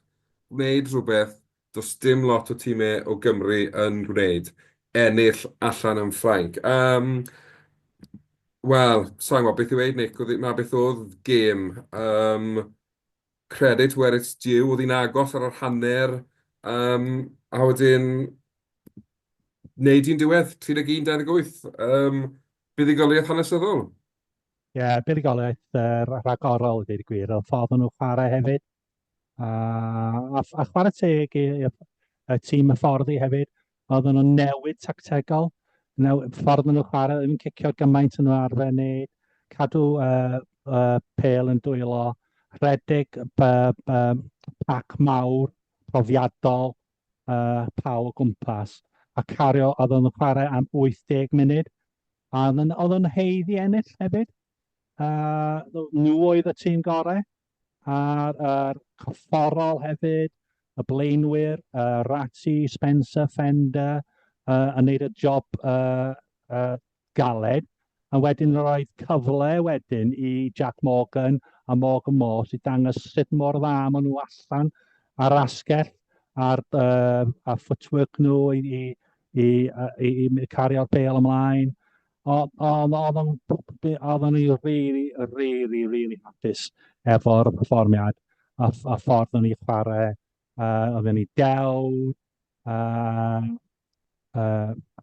wneud rhywbeth does dim lot o timau o Gymru yn gwneud, ennill allan yn Ffrainc. Um, Wel, sa i'n gwybod beth i weud, Nick, oedd 'na beth oedd gêm. Um, credit where it's due, oedd hi'n agos ar yr hanner, um, a wedyn wneud hi'n diwedd, 31-28. Um, buddugoliaeth hanesyddol. Ie, yeah, buddugoliaeth uh, rhagorol i ddweud y gwir. Oedd ffordd nhw'n chwarae hefyd. A, a, a chwarae teg i, y tîm hyfforddi hefyd, oedden nhw'n newid tactegol, new, ffordd maen nhw'n chwarae, ddim yn cicio gymaint yn nhw arfer wneud, cadw pel yn dwylo, rhedeg pac mawr, profiadol, pawb o gwmpas, a cario, oedden nhw'n chwarae am 80 munud, a oedden nhw'n haeddu ennill hefyd. Nhw oedd y tîm gorau, a'r, a'r corfforol hefyd, y blaenwyr, Ratty, Spencer, Fender, yn neud y job galed. A wedyn roedd cyfle wedyn i Jack Morgan a Morgan Morse i dangos sut mor dda maen nhw allan ar asgell a'r a footwork nhw i, i, i, i, i cario'r bêl ymlaen. Oedden ni really, really, really hapus efo'r perfformiad a, a ffordd o'n i chwarae. Oedden ni dewd,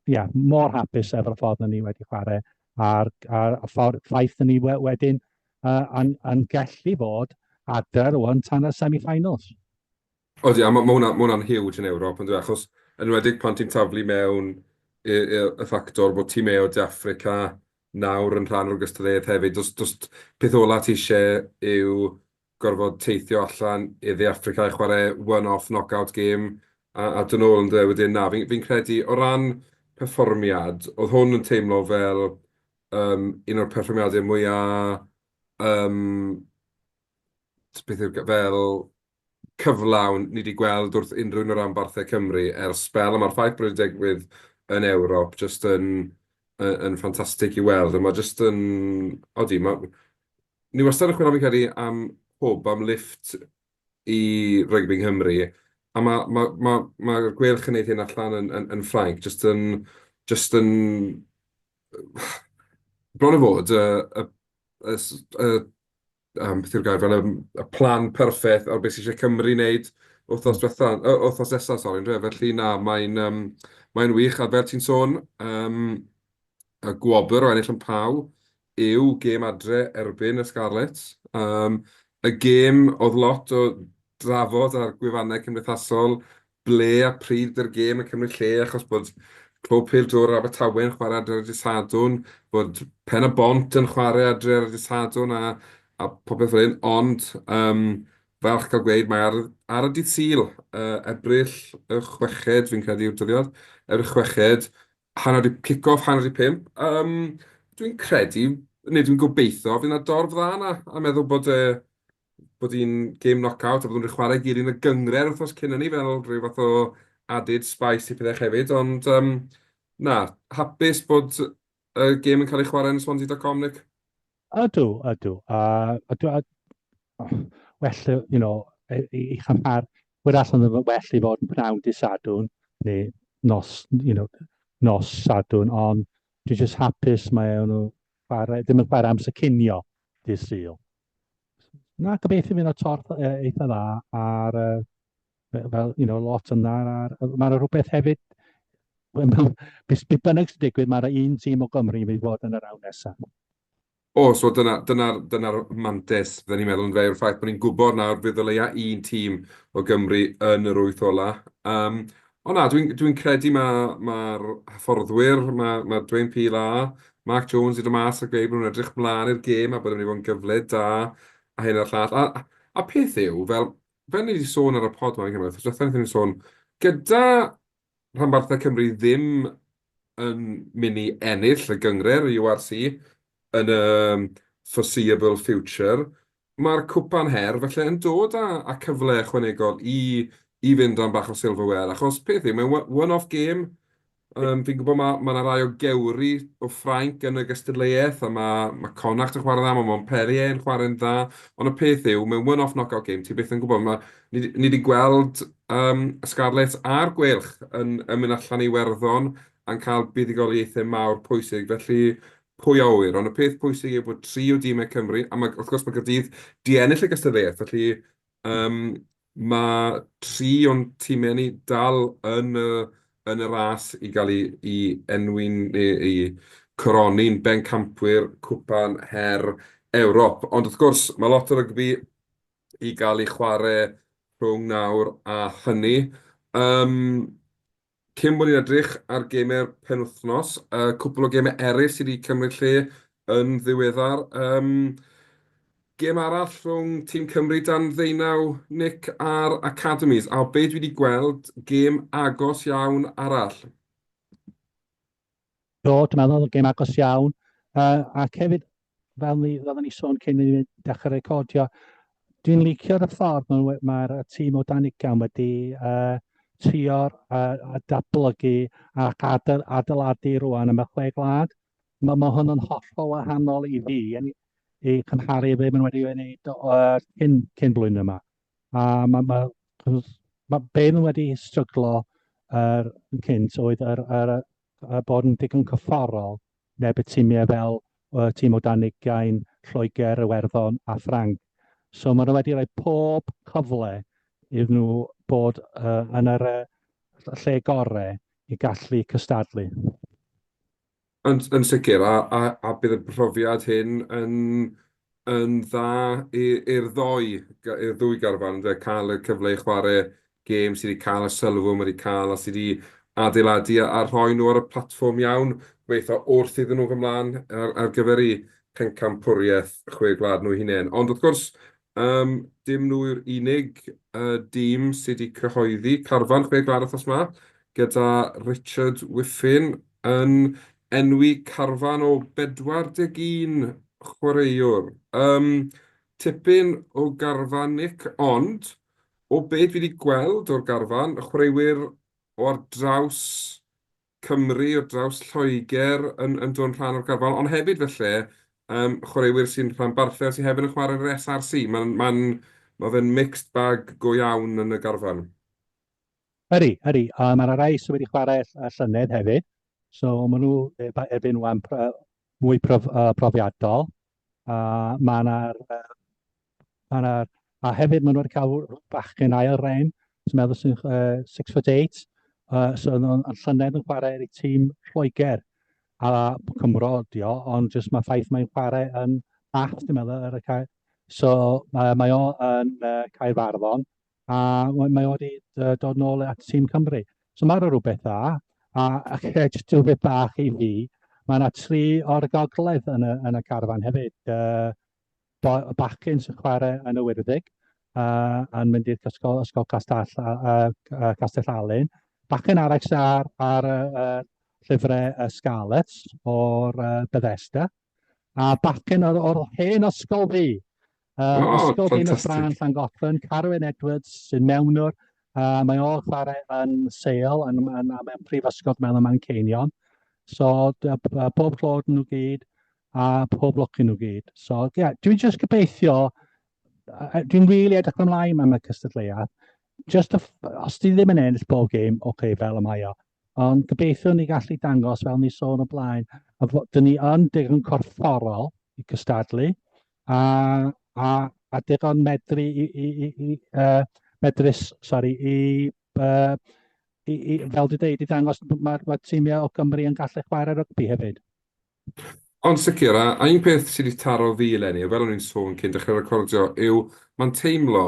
yeah, mor hapus efo'r ffordd o'n ni wedi chwarae a'r, a'r, a ffordd, ffaith o'n ni wedyn yn, yn gallu fod adre rwan tan y semi-finals. Odi, a ma' ma' hwnna ma' hwnna'n huge yn Ewrop yn dyw e, achos yn enwedig pan ti'n taflu mewn y ffactor bod timau o De Affrica nawr yn rhan o'r gystadleuaeth hefyd. Does does peth ola ti isie yw gorfod teithio allan i Dde Affrica i chwarae one-off knockout game a a dod nôl yndyfe wedyn. Na, fi'n fi'n credu o ran perfformiad, oedd hwn yn teimlo fel yym un o'r perfformiadau mwya yym beth yw'r fel cyflawn ni 'di gweld wrth unrhyw un o ranbarthau Cymru ers sbel, a ma'r ffaith bod e 'di digwydd yn Ewrop jyst yn yn ffantastig i weld, a ma' jyst yn... Odi, ma'... Ni wastad yn chwilio, fi'n credu, am hwb, am lifft i rygbi Nghymru, a ma' ma' ma' ma'r Gweilch yn wneud hyn allan yn yn yn Ffrainc jyst yn jyst yn bron a bod y y y y beth yw'r gair, fel y y plan perffaith ar beth sy isie Cymru wneud wythnos diwetha, yy wythnos nesa sori yndyfe, felly na, mae'n yym mae'n wych, a fel ti'n sôn, yym y gwobr o ennill yn Pau. yw gêm adre erbyn y Scarlets. Um, y gêm oedd lot o drafod ar gwefannau cymdeithasol ble a pryd yr gêm yn cymryd lle achos bod Clwb Pêl-droed Abertawe yn chwarae adre ar y dydd Sadwrn, bod Pen y Bont yn chwarae adre ar y dydd Sadwrn a, a popeth fel hyn, ond um, falch cael gweud mae ar, ar y dydd Sul, uh, Ebrill y chweched, fi'n credu yw'r dyddiad, Ebrill chweched, hanner 'di kick-off, hanner 'di pump. Yym, dwi'n credu, neu dwi'n gobeithio, fydd 'na dorf dda 'na, a meddwl bod e bod hi'n gêm knock-out a bod nhw wedi chwarae gilydd yn y gynghrair wythnos cyn hynny fel rhyw fath o added spice i pethau hefyd. Ond yym, na, hapus bod y gêm yn cael ei chwarae yn y Swansea.com, Nick. Ydw, ydw. A, ydw, a, well, you know, i, i chymhar, wrach yn well i fod yn pnawn dydd Sadwrn, neu nos, you know, nos Sadwrn, ond dwi'n just hapus mae nhw chwarae, ddim yn chwarae amser cinio dydd Sul. Na, gobeithio fydd yna torth eitha dda ar, fel, you know, lot yna. Ar, mae yna rhywbeth hefyd, beth bynnag sy'n digwydd, mae yna un tîm o Gymru i fod yn y round nesaf. O, so dyna, dyna, dyna'r mantais, fydden ni'n meddwl, yndyfe, yw'r ffaith bod ni'n gwybod nawr fydd o leia un tîm o Gymru yn yr wyth ola. Um, ond na, dwi'n dwi credu mae'r ma hyfforddwyr, mae, ma Dwayne Peel a Mark Jones wedi dod mas a gweud bod nhw'n edrych mlaen i'r gêm a bod e'n mynd i fod yn gyfle da a hyn a'r llall. A, a peth yw, fel, fel ni wedi sôn ar y pod yma, fi'n credu, wythnos diwetha wnaethon ni sôn, gyda rhanbarthau Cymru ddim yn mynd i ennill y gynghrair, y URC, yn y foreseeable future, mae'r Cwpan Her falle yn dod â â cyfle ychwanegol i i fynd am bach o silverware, achos peth yw, mae'n one-off game. Yym, fi'n gwybod ma' ma' 'na rai o gewri o Ffrainc yn y gystadleuaeth, a ma' ma' Connacht yn chwarae'n dda, ma' Montpellier yn chwarae'n dda, ond y peth yw, mewn one-off knockout game, ti byth yn gwybod. Ma'... ni 'di ni 'di gweld yym y Scarlets a'r Gweilch yn yn mynd allan i Iwerddon a'n cael buddugoliaethau mawr pwysig, felly pwy a ŵyr? Ond y peth pwysig yw bod tri o dimau Cymru, a ma' wrth gwrs ma' Caerdydd 'di ennill y gystadleuaeth, felly Yym, mae tri o'n timau ni dal yn y yn y ras i gael eu eu enwi'n neu eu coroni'n bencampwyr Cwpan Her Ewrop. Ond wrth gwrs, mae lot o rygbi i gael ei chwarae rhwng nawr a hynny. Yym. Cyn bod ni'n edrych ar gemau'r penwythnos, yy cwpl o gemau eraill sydd wedi cymryd lle yn ddiweddar. Yym, gêm arall rhwng tîm Cymru dan ddeunaw, Nick, a'r Academies. A o be dwi wedi gweld, gêm agos iawn arall. Do, dwi'n meddwl, gêm agos iawn. Uh, ac hefyd, fel ni, fel ni sôn cyn i ni dechrau recordio, dwi'n licio'r ffordd mae'r mae tîm o dan ugain wedi uh, trio'r uh, datblygu ac adeiladu rwan am y chwe gwlad. Mae, mae hwn yn hollol wahanol i fi, i, i cymharu be maen nhw wedi wneud uh, cyn, cyn blwyddyn yma. A mae, mae, mae be maen nhw wedi stryglo er, yn cynt oedd yr, yr, yr, bod yn digon cyfforol neb y timiau fel y tîm o dan ugain, Lloegr, Iwerddon a Ffrainc. So maen nhw wedi rhoi pob cyfle iddyn nhw bod uh, yn yr uh, lle gorau i gallu cystadlu. Yn, yn sicr, a, a, a bydd y profiad hyn yn, yn dda i'r ddoi, i'r ddwy garfan, ynde, cael y cyfle i chwarae gêm sydd wedi cael y sylw mae wedi cael a sydd wedi adeiladu a, a rhoi nhw ar y platfform iawn, gobeithio wrth iddyn nhw fynd mlaen ar, ar gyfer eu pencampwriaeth chwe gwlad nhw eu hunain. Ond wrth gwrs, um, dim nhw yw'r unig uh, dîm sydd wedi cyhoeddi carfan chwe gwlad wythnos 'ma, gyda Richard Whiffin yn enwi carfan o 41 chwaraewr. Um, tipyn o garfan, Nick, ond o be dwi wedi gweld o'r garfan, chwaraewyr o ar draws Cymru, ar draws Lloegr yn, yn dod yn rhan o'r garfan, ond hefyd felly um, chwaraewyr sy'n rhanbarthau sy'n hefyd yn chwarae yn yr SRC. Mae'n ma ma fe'n mixed bag go iawn yn y garfan. Ydy, ydy. A mae yna rai sydd wedi chwarae llynedd hefyd. So maen nhw erbyn wan mwy prof, profiadol. A mae yna Ma 'na... A hefyd maen nhw wedi cael bachgen ail ren, sy'n meddwl sy'n uh, 6 foot 8, uh, so yn, yn llynedd yn chwarae i'r tîm Lloegr. A Cymro ydi o, ond jyst mae ffaith mae'n chwarae yn Bath, dwi'n meddwl, ar y cae. So mae, mae o yn Caerfaddon, a mae, mae o wedi dod nôl at tîm Cymru. So mae'n rhywbeth dda, a, a jyst rhywbeth bach i fi, mae yna tri o'r gogledd yn y, yn y carfan hefyd. Bachgen sy'n chwarae yn y Wyrddig, yn mynd i'r ysgol, ysgol Castell, Castell Alun. Bachgen arall sy'n ar, ar uh, llyfrau uh, Scarlets o'r uh, Bethesda. A bachgen o'r, or hen ysgol fi. Uh, oh, ysgol Dinas Brân Llangollen, Carwyn Edwards sy'n mewnwr. Uh, mae o'n chwarae yn Sale, yn, yn, yn, yn prifysgol mewn y Manceinion. So, pob clod nhw gyd. a pob lwc i nhw gyd. So, ie, yeah, dwi'n just gobeithio, dwi'n really edrych ymlaen am y cystadleuaeth. Just, os ti ddim yn ennill bob gêm, oce, okay, fel y mae o. Ond gobeithio ni gallu dangos, fel ni sôn o blaen, a dyn ni yn digon corfforol i cystadlu, a, a, a digon medru i, i, i, i uh, medrus, sorry, i, uh, i, i, fel dwi'n dweud, i ddangos mae'r ma tîmiau o Gymru yn gallu chwarae rygbi hefyd. Ond sicr, a a un peth sydd wedi taro fi eleni, a fel o'n i'n sôn cyn dechrau recordio, yw mae'n teimlo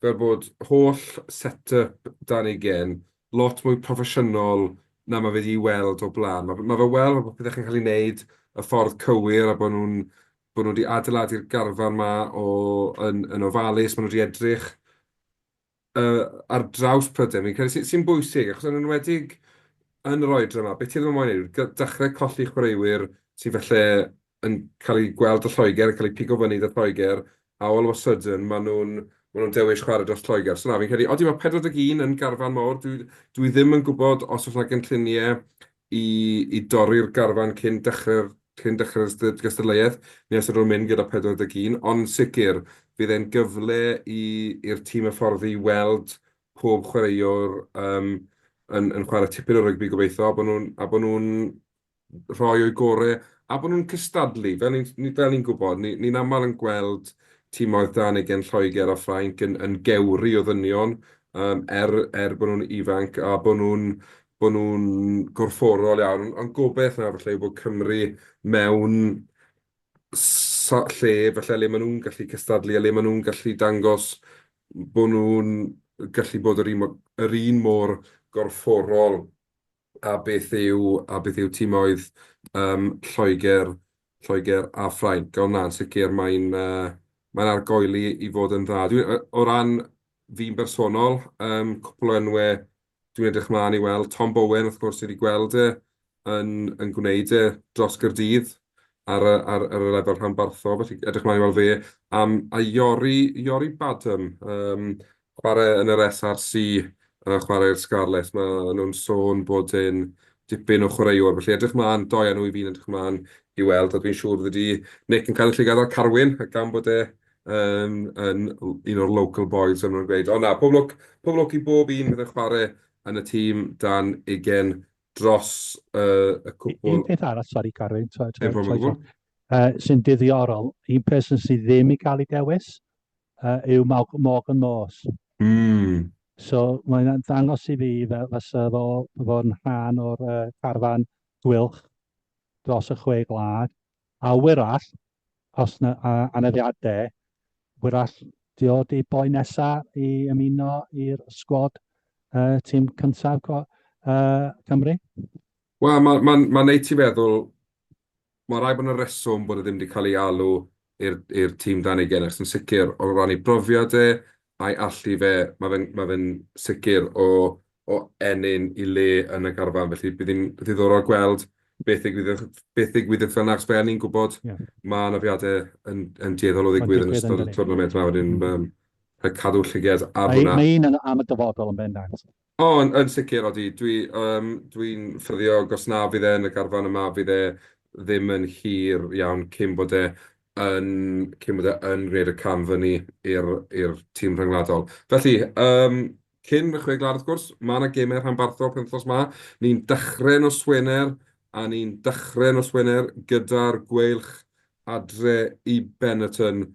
fel bod holl set-up Dan Ugain lot mwy proffesiynol na ma' fe 'di weld o'r blaen. Ma' ma' fe weld fel bod pethau'n cael ei wneud y ffordd cywir a bod nhw'n bod nhw wedi adeiladu'r garfan 'ma o yn yn ofalus, maen nhw wedi edrych ar draws Prydain, fi'n credu, sy'n bwysig, achos yn enwedig yn yr oedran yma, beth ti ddim yn moyn wneud yw dechrau colli chwaraewyr sydd falle yn cael eu gweld 'da Lloegr, yn cael eu pigo fyny 'da Lloegr, a all of a sudden maen nhw'n maen nhw'n dewis chwarae dros Lloegr. So na, fi'n credu, odi, mae 41 yn garfan mawr, dwi dwi ddim yn gwybod os oes 'na gynlluniau i i dorri'r garfan cyn dechrau'r cyn dechrau'r gystadleuaeth, neu os ydyn nhw'n mynd gyda 41, ond yn sicr fydd e'n gyfle i i'r tîm hyfforddi weld pob chwaraewr yym yn yn chwarae tipyn o rygbi gobeithio, a bod nhw'n a bod nhw'n rhoi o'u gorau, a bod nhw'n cystadlu. Fel ni'n fel ni'n gwybod, ni ni'n aml yn gweld timoedd dan ugain Lloegr a Ffrainc yn yn gewri o ddynion, yym er er bod nhw'n ifanc a bod nhw'n bod nhw'n gorfforol iawn. Ond gobaith nawr falle yw bod Cymru mewn lle falle le maen nhw'n gallu cystadlu a le maen nhw'n gallu dangos bod nhw'n gallu bod yr un yr un mor gorfforol a beth yw a beth yw timoedd yym Lloegr Lloegr a Ffrainc. Ond na, yn sicr mae'n yy mae'n argoeli i fod yn dda. Dwi o ran fi'n bersonol, yym cwpl o enwau Dwi'n edrych mlaen i weld Tom Bowen, wrth gwrs, ni wedi gweld e yn yn gwneud e dros Gaerdydd ar y ar ar y lefel rhanbarthol, felly edrych mlaen i weld fe. Am, a Iori, Iori Badham, yym, chwarae yn yr SRC, yy chwarae i'r Scarlets, maen nhw'n sôn bod e'n dipyn o chwaraewr, felly edrych mlaen, dou enw i fi'n edrych mlaen i weld, a dwi'n siŵr fyddi di, Nick, yn cael y llygad ar Carwyn, gan bod e yn, yn un o'r local boys, fel maen nhw'n gweud. Ond na, pob lwc, pob lwc i bob un fydd yn chwarae yn y tîm dan ugain dros uh, y cwpl. Un peth arall, sori Carwyn, Dim problem o gwbl. Uh, sy'n diddiorol, un person sydd ddim i gael ei dewis uh, yw Morgan Morse. Mm. So mae'n ddangos i fi fel fysa fo fo'n rhan o'r uh, carfan gwylch dros y chwe gwlad. A wyrach, os na anafiadau, wyrach di o di boi nesa i ymuno i'r sgwad uh, tîm cyntaf uh, Cymru? Wel, mae'n ma, ma, ma neud ti feddwl, mae rhaid bod yna reswm bod e ddim wedi cael ei alw i'r tîm dan ugain, achos yn sicr, o ran ei brofiad e a'i allu fe, mae fe'n ma fe sicr o o ennyn i le yn y garfan. Felly bydd hi'n ddiddorol gweld beth ddigwyddodd beth ddigwyddith fel 'na, achos fel ni'n gwybod, yeah. mae anafiadau yn, yn dueddol o ddigwydd yn ystod y twrnament yma, wedyn mm. um, rhaid cadw llyged ar hwnna. Mae un am y dyfodol yn bendant. O, yn, yn sicr, odi. Dwi, um, dwi'n ffyddiog os na fydd e yn y garfan yma, fydd e ddim yn hir iawn cyn bod e yn, cyn bod e yn gwneud y cam fyny i'r i'r tîm rhyngwladol. Felly, um, cyn y Chwe Gwlad wrth gwrs, mae 'na gemau rhanbarthol penwythnos 'ma. Ni'n dechrau nos Wener, a ni'n dechrau nos Wener gyda'r Gweilch adre i Benetton.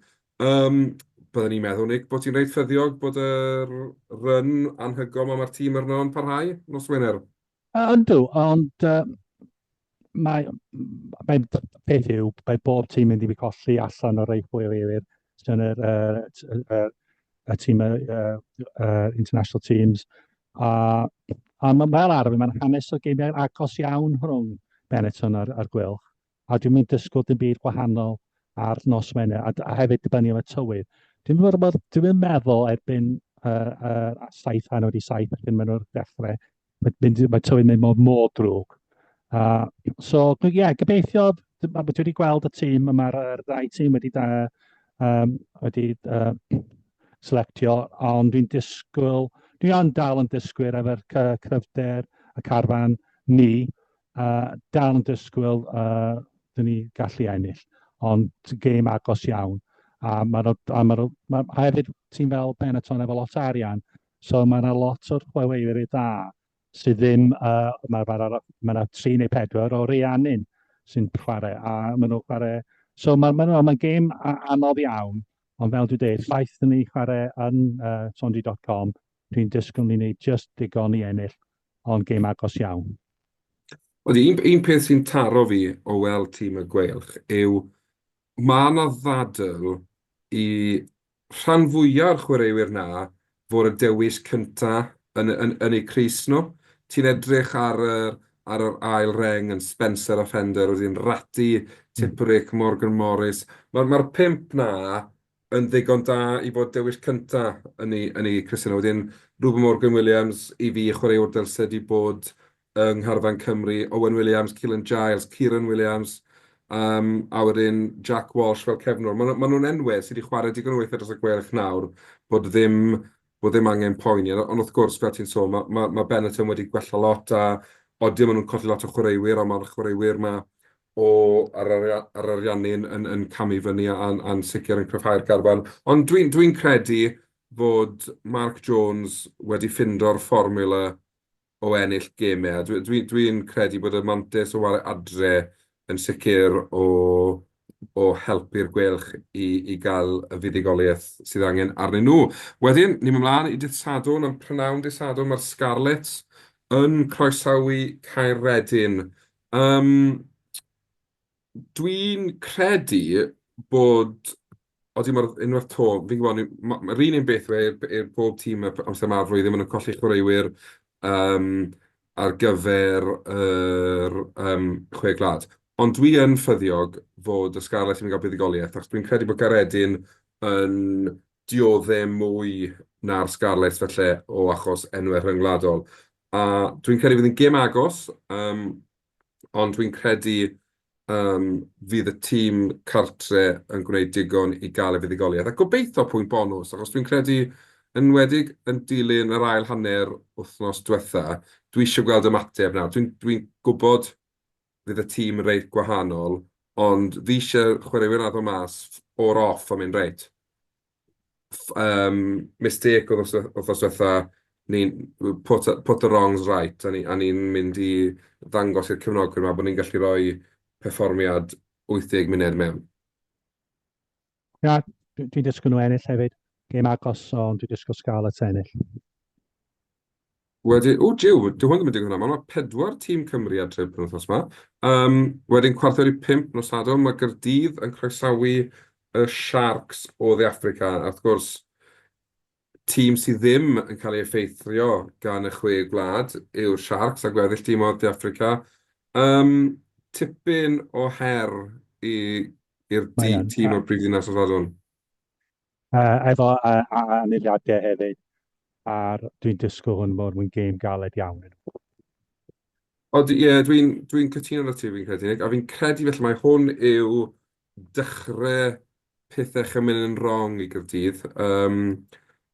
Um, byddwn ni'n meddwl, Nick, bod ti'n reit ffyddiog bod yr run anhygoel 'ma mae'r tîm arno yn parhau nos Wener? Yndw, ond uh, mae, mae, peth yw, mae bob tîm mynd i fi colli allan o'r rei chwaraewyr sy'n yn yr, uh, uh, y tîm, uh, uh, international teams. A, a mae fel arfer, mae'n hanes o geimiau agos iawn rhwng Benetton a'r, a'r Gweilch. A dwi'n mynd disgwyl dim byd gwahanol ar nos Wener, a, a hefyd dibynnu am y tywydd. Dwi'n meddwl, dwi'n meddwl erbyn uh, uh, 7:30 erbyn maen nhw'n dechrau, mae, mynd, mae tywydd mynd mor, mor drwg. So, ie, yeah, gobeithio, dwi wedi gweld y tîm, mae'r er, ddau tîm wedi, da, um, wedi selectio, ond dwi'n disgwyl, dwi yn dal yn disgwyl efo'r cryfder y carfan ni, dal yn disgwyl dyn ni gallu ennill, ond gêm agos iawn. A, ma a, ma ma, a hefyd, tîm fel Benetton efo lot o arian, so mae yna lot o'r chwaraewyr dda sydd ddim, mae ma, ma, ma yna 3 neu 4 o Rhiannon sy'n chwarae, a maen nhw'n chwarae, so mae'n ma, ma, ma gêm anodd iawn, ond fel dwi'n dweud, ffaith ni chwarae yn Swansea.com, dwi'n disgwyl ni wneud just digon i ennill, ond gêm agos iawn. Odi, un, un peth sy'n taro fi o weld tîm y Gweilch yw mae 'na ddadl i rhan fwya' o'r chwaraewyr 'na fod y dewis cynta' yn yn yn eu crys nhw. Ti'n edrych ar yr ar yr ail reng yn Spencer a Fender, wedyn Ratty, Tipuric, Morgan Morris. Mae'r mae'r pump 'na yn ddigon da i fod dewis cynta yn ei yn eu crysau nhw. Wedyn Reuben Morgan Williams, i fi, chwaraewr dylse 'di bod yng ngharfan Cymru, Owen Williams, Keelan Giles, Kieran Williams, yym, a wedyn Jack Walsh fel cefnwr. Maen nhw maen nhw'n enwau sydd wedi chwarae digon o weithiau dros y Gweilch nawr bod ddim bod ddim angen poeni. Ond wrth gwrs, fel ti'n sôn, ma' ma' ma' Benetton wedi gwella lot a odi maen nhw'n colli lot o chwaraewyr, ond mae'r chwaraewyr 'ma o ar yr ar Ariannin yn yn camu fyny a'n a'n sicr yn cryfhau'r garfan. Ond dwi'n dwi'n credu fod Mark Jones wedi ffindo'r fformiwla o ennill gemau. A dwi dwi dwi'n credu bod y mantais o ware adre yn sicr o o helpu'r Gweilch i i gael y fuddugoliaeth sydd angen arnyn nhw. Wedyn, ni'n mynd mlaen i dydd Sadwrn, am prynhawn dydd Sadwrn, mae'r Scarlets yn croesawu Caeredin. Yym, dwi'n credu bod... Odi, mae'r unwaith 'to, fi'n gwybod, mae'r un un beth yw e i'r pob tîm y amser yma'r flwyddyn, maen nhw'n colli chwaraewyr yym ar gyfer yr yym Chwe Gwlad. Ond dwi yn ffyddiog fod y Scarlets yn mynd i gael buddugoliaeth, achos dwi'n credu bod Caeredin yn dioddef mwy na'r Scarlets falle o achos enwau rhyngwladol. A dwi'n credu fydd hi'n gêm agos, yym ond dwi'n credu yym fydd y tîm cartre yn gwneud digon i gael y fuddugoliaeth. A gobeithio pwynt bonws, achos dwi'n credu, yn enwedig yn dilyn yr ail hanner wythnos diwetha, dwi eisiau gweld ymateb nawr. Dwi'n dwi'n gwybod fydd y tîm reit gwahanol, ond fi eisiau chwaraewyr 'na ddod mas o'r off a mynd "Reit, yym mistake oedd wythnos diwetha, ni'n put put the wrongs right", a ni a ni'n mynd i ddangos i'r cefnogwyr 'ma bod ni'n gallu rhoi perfformiad 80 munud mewn. Na, dwi'n disgwyl nhw ennill hefyd. Gêm agos, ond dwi'n disgwyl Scarlets ennill. Wedyn, o jiw, dyw hwn ddim yn digwydd yn aml, mae pedwar tîm Cymru ar trip penwythnos 'ma. Yym, wedyn 4:45 nos Sadwrn, mae Gaerdydd yn croesawu y Sharks o Dde Affrica. A wrth gwrs, tîm sydd ddim yn cael ei effeithio gan y Chwe Gwlad yw'r Sharks a gweddill tîm o Dde Affrica. Yym, tipyn o her i i'r tîm o'r brifddinas nos Sadwrn. Efo aniliadau hefyd, a dwi'n disgwyl hwn fod yn gêm galed iawn. Odi, ie, dwi'n dwi cytuno 'da ti, fi'n credu, Nick, a fi'n credu felly mai hwn yw dechrau pethau yn mynd yn wrong i Gaerdydd. Um,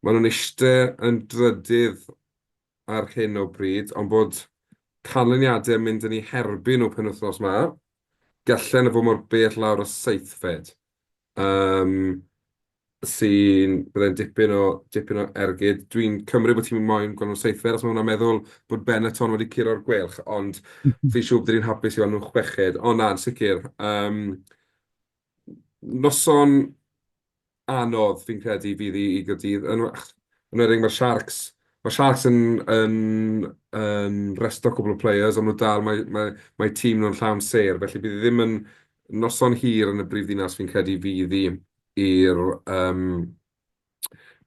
maen nhw'n eistedd yn drydydd ar hyn o bryd, ond bod canlyniadau yn mynd yn eu herbyn nhw penwythnos 'ma, gallen nhw fod mor bell lawr o seithfed. Yym, sy'n... byddai'n dipyn o dipyn o ergyd. Dwi'n cymryd bod ti'n moyn gweld nhw'n seithfed, achos ma' hwnna'n meddwl bod Benetton wedi curo'r Gweilch, ond fi'n siŵr bydden ni'n hapus i weld nhw'n chweched. Ond na, yn sicr. Yym, noson anodd, fi'n credu, fydd i i Gaerdydd. Yn enwedig mae'r Sharks. Mae Sharks yn, yn, yn resto cwpl o players, ond nhw dal, mae, mae, mae tîm nhw'n llawn sêr, felly bydd hi ddim yn noson hir yn y brifddinas fi'n credu fydd hi i'r um,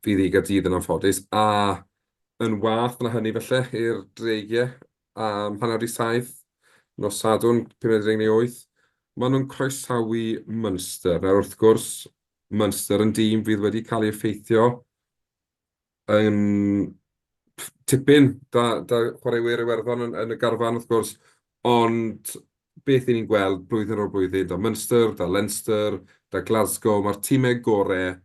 fydd hi i Gaerdydd yn anffodus. A yn wath na hynny felly i'r Dreigiau am 6:30 nos Sadwrn, 7:58, maen nhw'n croesawu Munster. Nawr wrth gwrs, Munster yn dîm fydd wedi cael ei effeithio yn tipyn 'da 'da chwaraewyr Iwerddon yn yn y garfan wrth gwrs, ond beth 'y ni'n gweld blwyddyn ar ôl blwyddyn, 'da Munster, 'da Leinster, 'da Glasgow, mae'r timau gorau,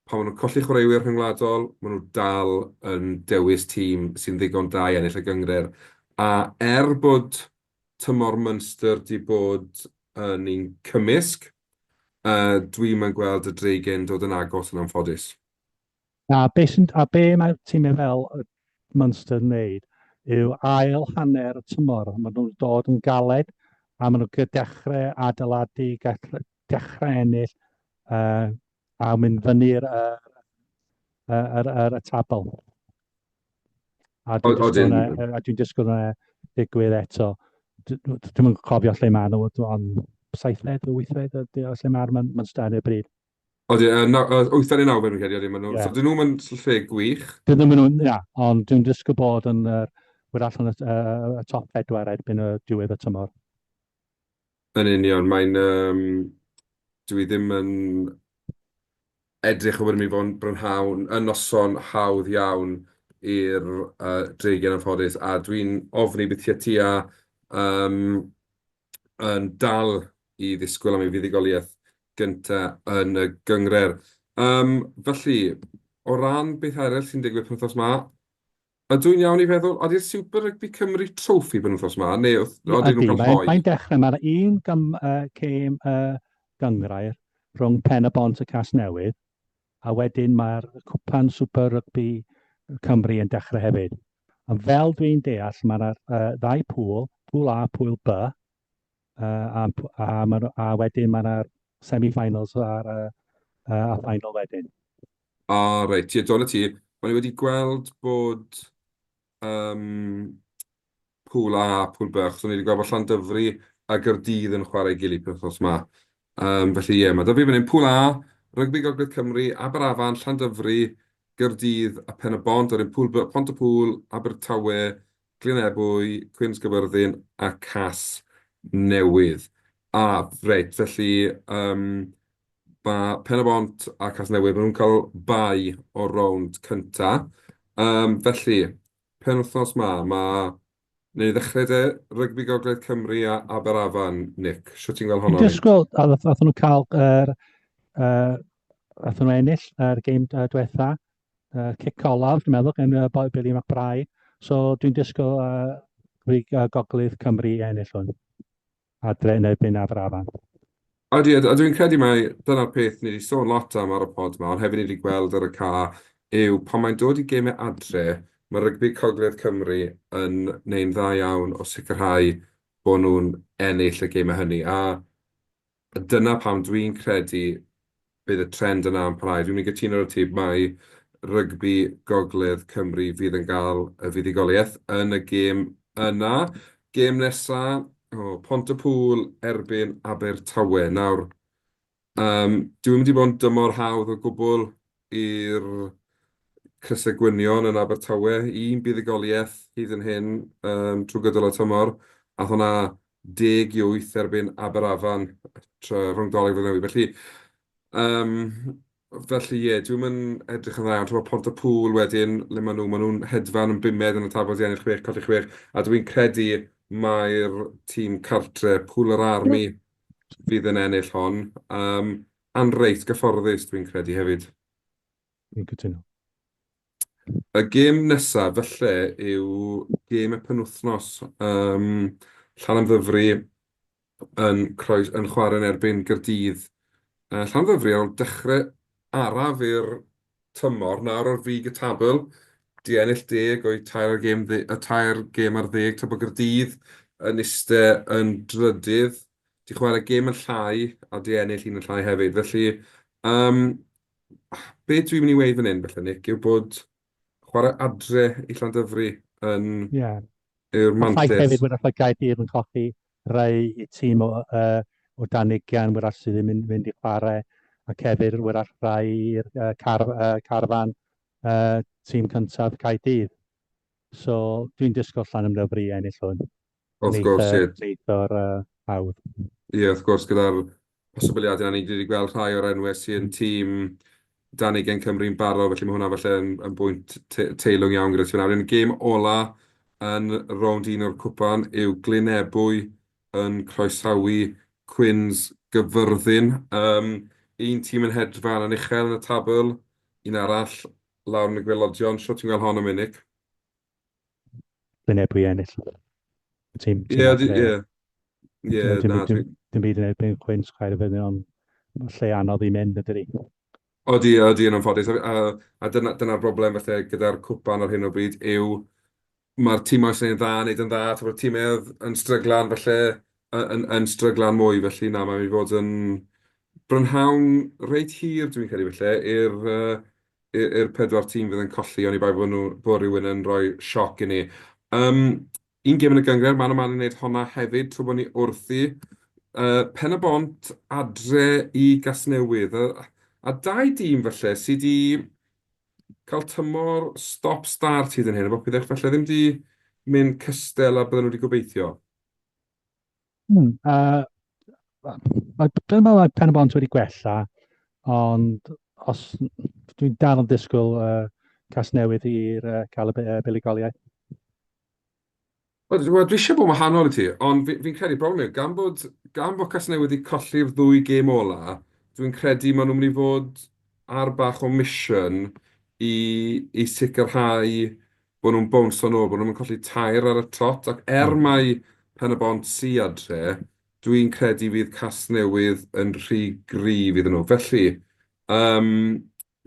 pan maen nhw'n colli chwaraewyr rhyngwladol, maen nhw dal yn dewis tîm sy'n ddigon da i ennill y gynghrair. A er bod tymor Munster 'di bod yn un cymysg, yy dwi'm yn gweld y Dreigiau'n dod yn agos yn anffodus. A be sy'n, a be mae'r tîmau fel Munster yn wneud yw ail hanner y tymor, maen nhw'n dod yn galed a maen nhw'n dechrau adeiladu, gall, dechrau ennill uh, a mynd fyny'r uh, yr, yr, y tabl. A dwi'n disgwyl a dwi'n disgwyl yna digwydd eto. Dwi'n yn cofio lle maen nhw, ond saithfed o wythfed lle mae'r Munster ar y bryd. Odi, yy naw- yy wythfed neu nawfed fi'n credu, odi, maen nhw... Ie. So 'dyn nhw'm yn lle gwych. Dyn nhw'm yn, ia, ond dwi'n disgwyl bod yn yr, wyr allan y, y, y top pedwar erbyn y diwedd y tymor. Yn union, mae'n... yym, dwi ddim yn edrych o bod yn mynd i fod yn brynhawn, yn noson hawdd iawn i'r yy Dreigiau yn anffodus, a dwi'n ofni bydd tua tua yym yn dal i ddisgwyl am ei fuddugoliaeth gynta yn y gynghrair. Yym, felly, o ran beth arall sy'n digwydd penwythnos 'ma, ydw i'n iawn i feddwl, ydy'r Super Rugby Cymru Trophy penwythnos 'ma, neu ydyn nhw'n cael hoe? Mae'n dechrau, mae'r un gym, uh, cêm uh, gynghrair rhwng Pen-y-bont a Casnewydd, a wedyn mae'r Cwpan Super Rugby Cymru yn dechrau hefyd. Ond fel dwi'n deall, mae'r uh, ddau pŵl, pŵl A, pŵl B, uh, a, a, ma, a wedyn mae'r semi-finals a'r uh, a final wedyn. O, reit, ie, do, 'na ti. O'n i wedi gweld bod yym Pŵl A a Pŵl B, achos o'n i wedi gweld bod Llandyfri a Gaerdydd yn chwarae ei gilydd penwythnos 'ma. Yym, felly ie, ma' 'da fi fan hyn Pŵl A, Rygbi Gogledd Cymru, Aberafan, Llandyfri, Gaerdydd a Pen-y-bont, a wedyn Pŵl B, Pont-y-pŵl, Abertawe, Glyn Ebwy, Cwins Gaerfyrddin a Casnewydd. A, reit, felly yym ma' Pen-y-bont a Casnewydd, maen nhw'n cael bye o'r rownd cynta. Yym, felly, penwythnos 'ma, ma'... Wnawn ni ddechrau de, Rygbi Gogledd Cymru a Aberafan, Nick. Shwt ti'n gweld honno'n mynd? Dwi'n disgwyl, a nathon nhw cael yr... Uh, nathon nhw ennill yr gêm uh, diwetha, uh, cic olaf, dwi'n meddwl, gen uh, Billy McBride. So dwi'n disgwyl uh, Gogledd Cymru i ennill hwn. adre yn erbyn Aberafan. Ydy, a dwi'n credu mai dyna'r peth ni wedi sôn lot am ar y pod 'ma, ond hefyd ni wedi gweld ar y ca, yw pan mae'n dod i gemau adre, mae Rygbi Cogledd Cymru yn neu'n dda iawn o sicrhau bod nhw'n ennill y gemau hynny. A dyna pam dwi'n credu bydd y trend yna yn parhau. Dwi'n mynd i gytuno 'da ti mai rygbi Gogledd Cymru fydd yn cael y fuddugoliaeth yn y gêm yna. Gêm nesa, o, Pont-y-pŵl erbyn Abertawe. Nawr, yym, dyw e'm wedi bod yn dymor hawdd o gwbl i'r Crysau Gwynion yn Abertawe. Un buddugoliaeth hyd yn hyn yym trwy gydol y tymor. Aeth hwnna 10-8 erbyn Aberafan tra rhwng Dolig a Newydd. Felly, yym, felly ie, dwi'm yn edrych yn dda iawn. Timod, Pont-y-pŵl wedyn, le maen nhw? Maen nhw'n hedfan yn bumed yn y tabl, 'di ennill chwech, colli chwech. A dwi'n credu mai'r tîm cartre, Pŵl yr Army, fydd yn ennill hon. Yym, a'n reit gyfforddus, dwi'n credu hefyd. Dwi'n cytuno. Y gêm nesaf falle yw gêm y penwythnos. Yym, Llanymddyfri yn croes- yn chwarae yn erbyn Gaerdydd. Yy, Llanymddyfri ar ôl dechrau araf i'r tymor, nawr ar frig y tabl, 'di ennill deg o'u tair gêm dde- y tair gêm ar ddeg, tra bod Gaerdydd yn iste yn drydydd, 'di chwarae gêm yn llai a 'di ennill un yn llai hefyd. Felly, yym, Be dwi'n mynd i weud fan hyn falle, Nick, yw bod... Chwarae adre i Llandyfri yn yeah. yw'r mantais. Ffaith hefyd, wrach mae Gaerdydd yn colli rhai i tîm o, o dan ugian, wrach sydd ddim yn mynd i chwarae, ac hefyd wrach rhai i'r car, carfan tîm cyntaf Caerdydd. So dwi'n disgwyl Llanymddyfri i ennill hwn. Wrth gwrs, ie. Neith o'r hawdd. Ie, wrth gwrs, gyda'r posibiliadau yna, ni wedi gweld rhai o'r enwau sy'n tîm dan ugain Cymru'n barod, felly mae hwnna falle yn, yn bwynt te teilwng iawn gyda ti fan'na. Wedyn gêm ola yn rownd un o'r cwpan yw Glyn Ebwy yn croesawu Cwins Gyfyrddin. Un tîm yn hedfan yn uchel yn y tabl, un arall lawr yn y gwaelodion. Shwt ti'n gweld hon am unig? Glyn Ebwy ennill. Tîm, tîm Ie, ie. Ie, na. Dim byd yn erbyn Cwins chwaith, fydd o'n lle anodd i mynd, ydy. Odi, odi, yn anffodus. A, a dyna, dyna'r broblem felly gyda'r cwpan ar hyn o bryd yw mae'r tîmau sy'n dda yn neud yn dda, mae'r tîmau yn stryglan felly yn, yn stryglan mwy, felly na, mae'n mynd i fod yn brynhawn reit hir, dwi'n credu felly, i'r uh, i'r pedwar tîm fydd yn colli, oni bai bod nhw, bod rhywun yn rhoi sioc i ni. Um, un gêm yn y gynghrair, man a man i wneud honna hefyd, trwy bod ni wrthi. Pen-y-bont adre i Gasnewydd. A dau dîm falle sydd wedi cael tymor stop-start hyd yn hyn, a bod pethau falle ddim wedi mynd cystel a bydden nhw wedi gobeithio. Mae, dwi'n meddwl mae Pen-y-bont wedi gwella, ond os dwi'n dal yn disgwyl Casnewydd i'r cael y buddugoliaeth. Wel, dwi eisiau bod yn wahanol i ti, ond fi'n fi credu broblem yw, gan bod Casnewydd wedi colli'r ddwy gêm ola, dwi'n credu maen nhw'n mynd i fod ar bach o mission i, i sicrhau bod nhw'n bownsio nôl, bod nhw'n colli tair ar y trot, ac er mai Pen-y-bont sy adre, dwi'n credu fydd Casnewydd yn rhy gryf iddyn nhw. Felly, um,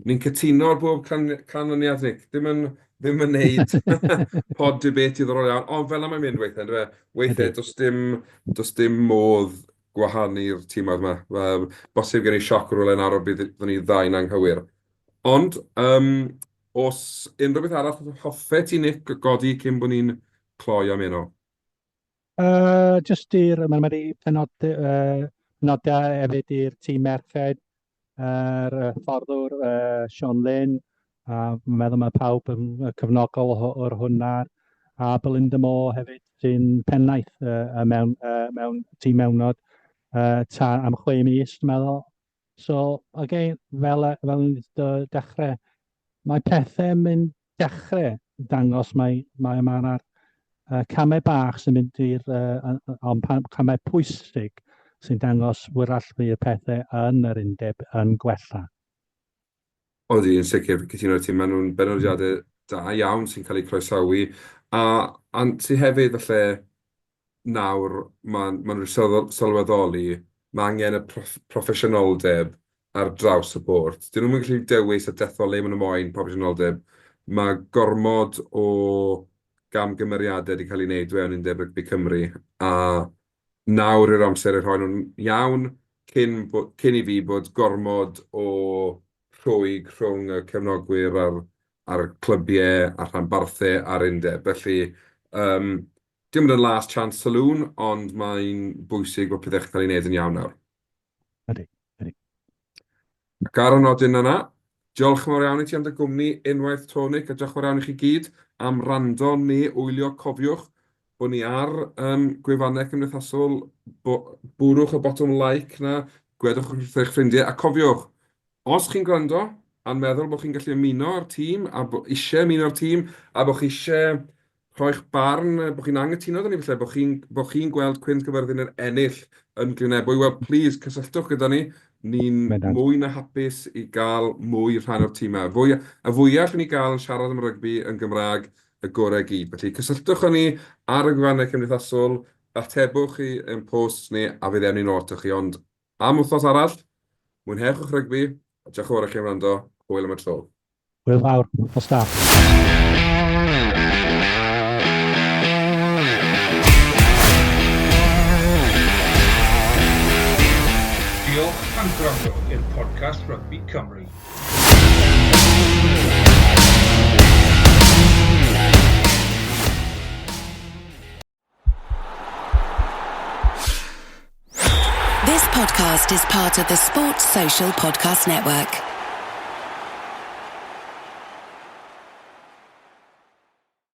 ni'n cytuno ar bob can canlyniad, Nick. Ddim yn, ddim yn neud pod debate diddorol iawn, ond fel 'na mae'n mynd weithiau, yndyfe? Weithiau, does dim, does dim modd gwahanu'r timoedd yma. Um, bosib gen i sioc rhywle nawr o bydd ni ddau'n anghywir. Ond, oes unrhyw beth arall hoffet ti, Nick, godi cyn bod ni'n cloi am heno? Just i'r, mae'n wedi penodi, penodiad hefyd i'r tîm merched, yr hyfforddwr Sean Lynn, a dwi'n meddwl mae pawb yn cefnogol o'r hwnna, a Belinda Moore hefyd sy'n pennaeth mewn, mewn tîm mewnod ta am 6 mis, dwi'n meddwl. So, again, fel, fel ni'n dechrau, mae pethau'n mynd dechrau dangos mae, mae mae'r camau bach sy'n mynd i'r, ond camau pwysig sy'n dangos wrach fydd y pethau yn yr undeb yn gwella. Odi, yn sicr, fi'n cytuno 'da ti. Maen nhw'n benodiadau da iawn sy'n cael eu croesawu. A, a ti hefyd falle nawr, maen maen nhw 'di sylweddoli, mae angen y proffesiynoldeb ar draws y bwrdd. Dyn nhw'm yn gallu dewis a dethol le maen nhw moyn proffesiynoldeb. Mae gormod o gamgymeriadau wedi cael eu wneud fewn Undeb Rygbi Cymru, a nawr yw'r amser i rhoi nhw'n iawn cyn bo- cyn i fi bod gormod o rhwyg rhwng y cefnogwyr a'r a'r clybiau a'r rhanbarthau a'r undeb. Felly, yym, dim ond yn last chance saloon, ond mae'n bwysig bod pethau'n cael ei wneud yn iawn nawr. Ydy, ydy. Ac ar y nodyn yna, diolch yn fawr iawn i ti am dy gwmni unwaith 'to, Nick, a diolch yn fawr iawn i chi gyd am wrando neu wylio. Cofiwch bod ni ar um, gwefannau cymdeithasol, bo, bwrwch y botwm like 'na, gwedwch wrth eich ffrindiau, a cofiwch, os chi'n gwrando a'n meddwl bod chi'n gallu ymuno â'r tîm, a bo eisiau ymuno â'r tîm, a bod chi eisiau rhoi'ch barn, bod chi'n anghytuno 'da ni falle, bod chi'n bod chi'n gweld Cwins Caerfyrddin yn ennill yn Glyn Ebwy, wel, plîs, cysylltwch gyda ni. Ni'n mwy na hapus i gael mwy rhan o'r tîm 'ma. Fwy, y fwyaf allwn ni gael yn siarad am rygbi yn Gymraeg, y gorau i gyd. Felly, cysylltwch â ni ar y gwefannau cymdeithasol, atebwch i ein posts ni, a fydd ewn ni'n ôl atoch chi. Ond am wythnos arall, mwynhewch eich rygbi, a diolch yn fawr i chi am wrando. Hwyl am y tro. Hwyl fawr, nos da. Diolch am gwrando i'r podcast Rygbi Cymru. podcast is part of the Sports Social Podcast Network.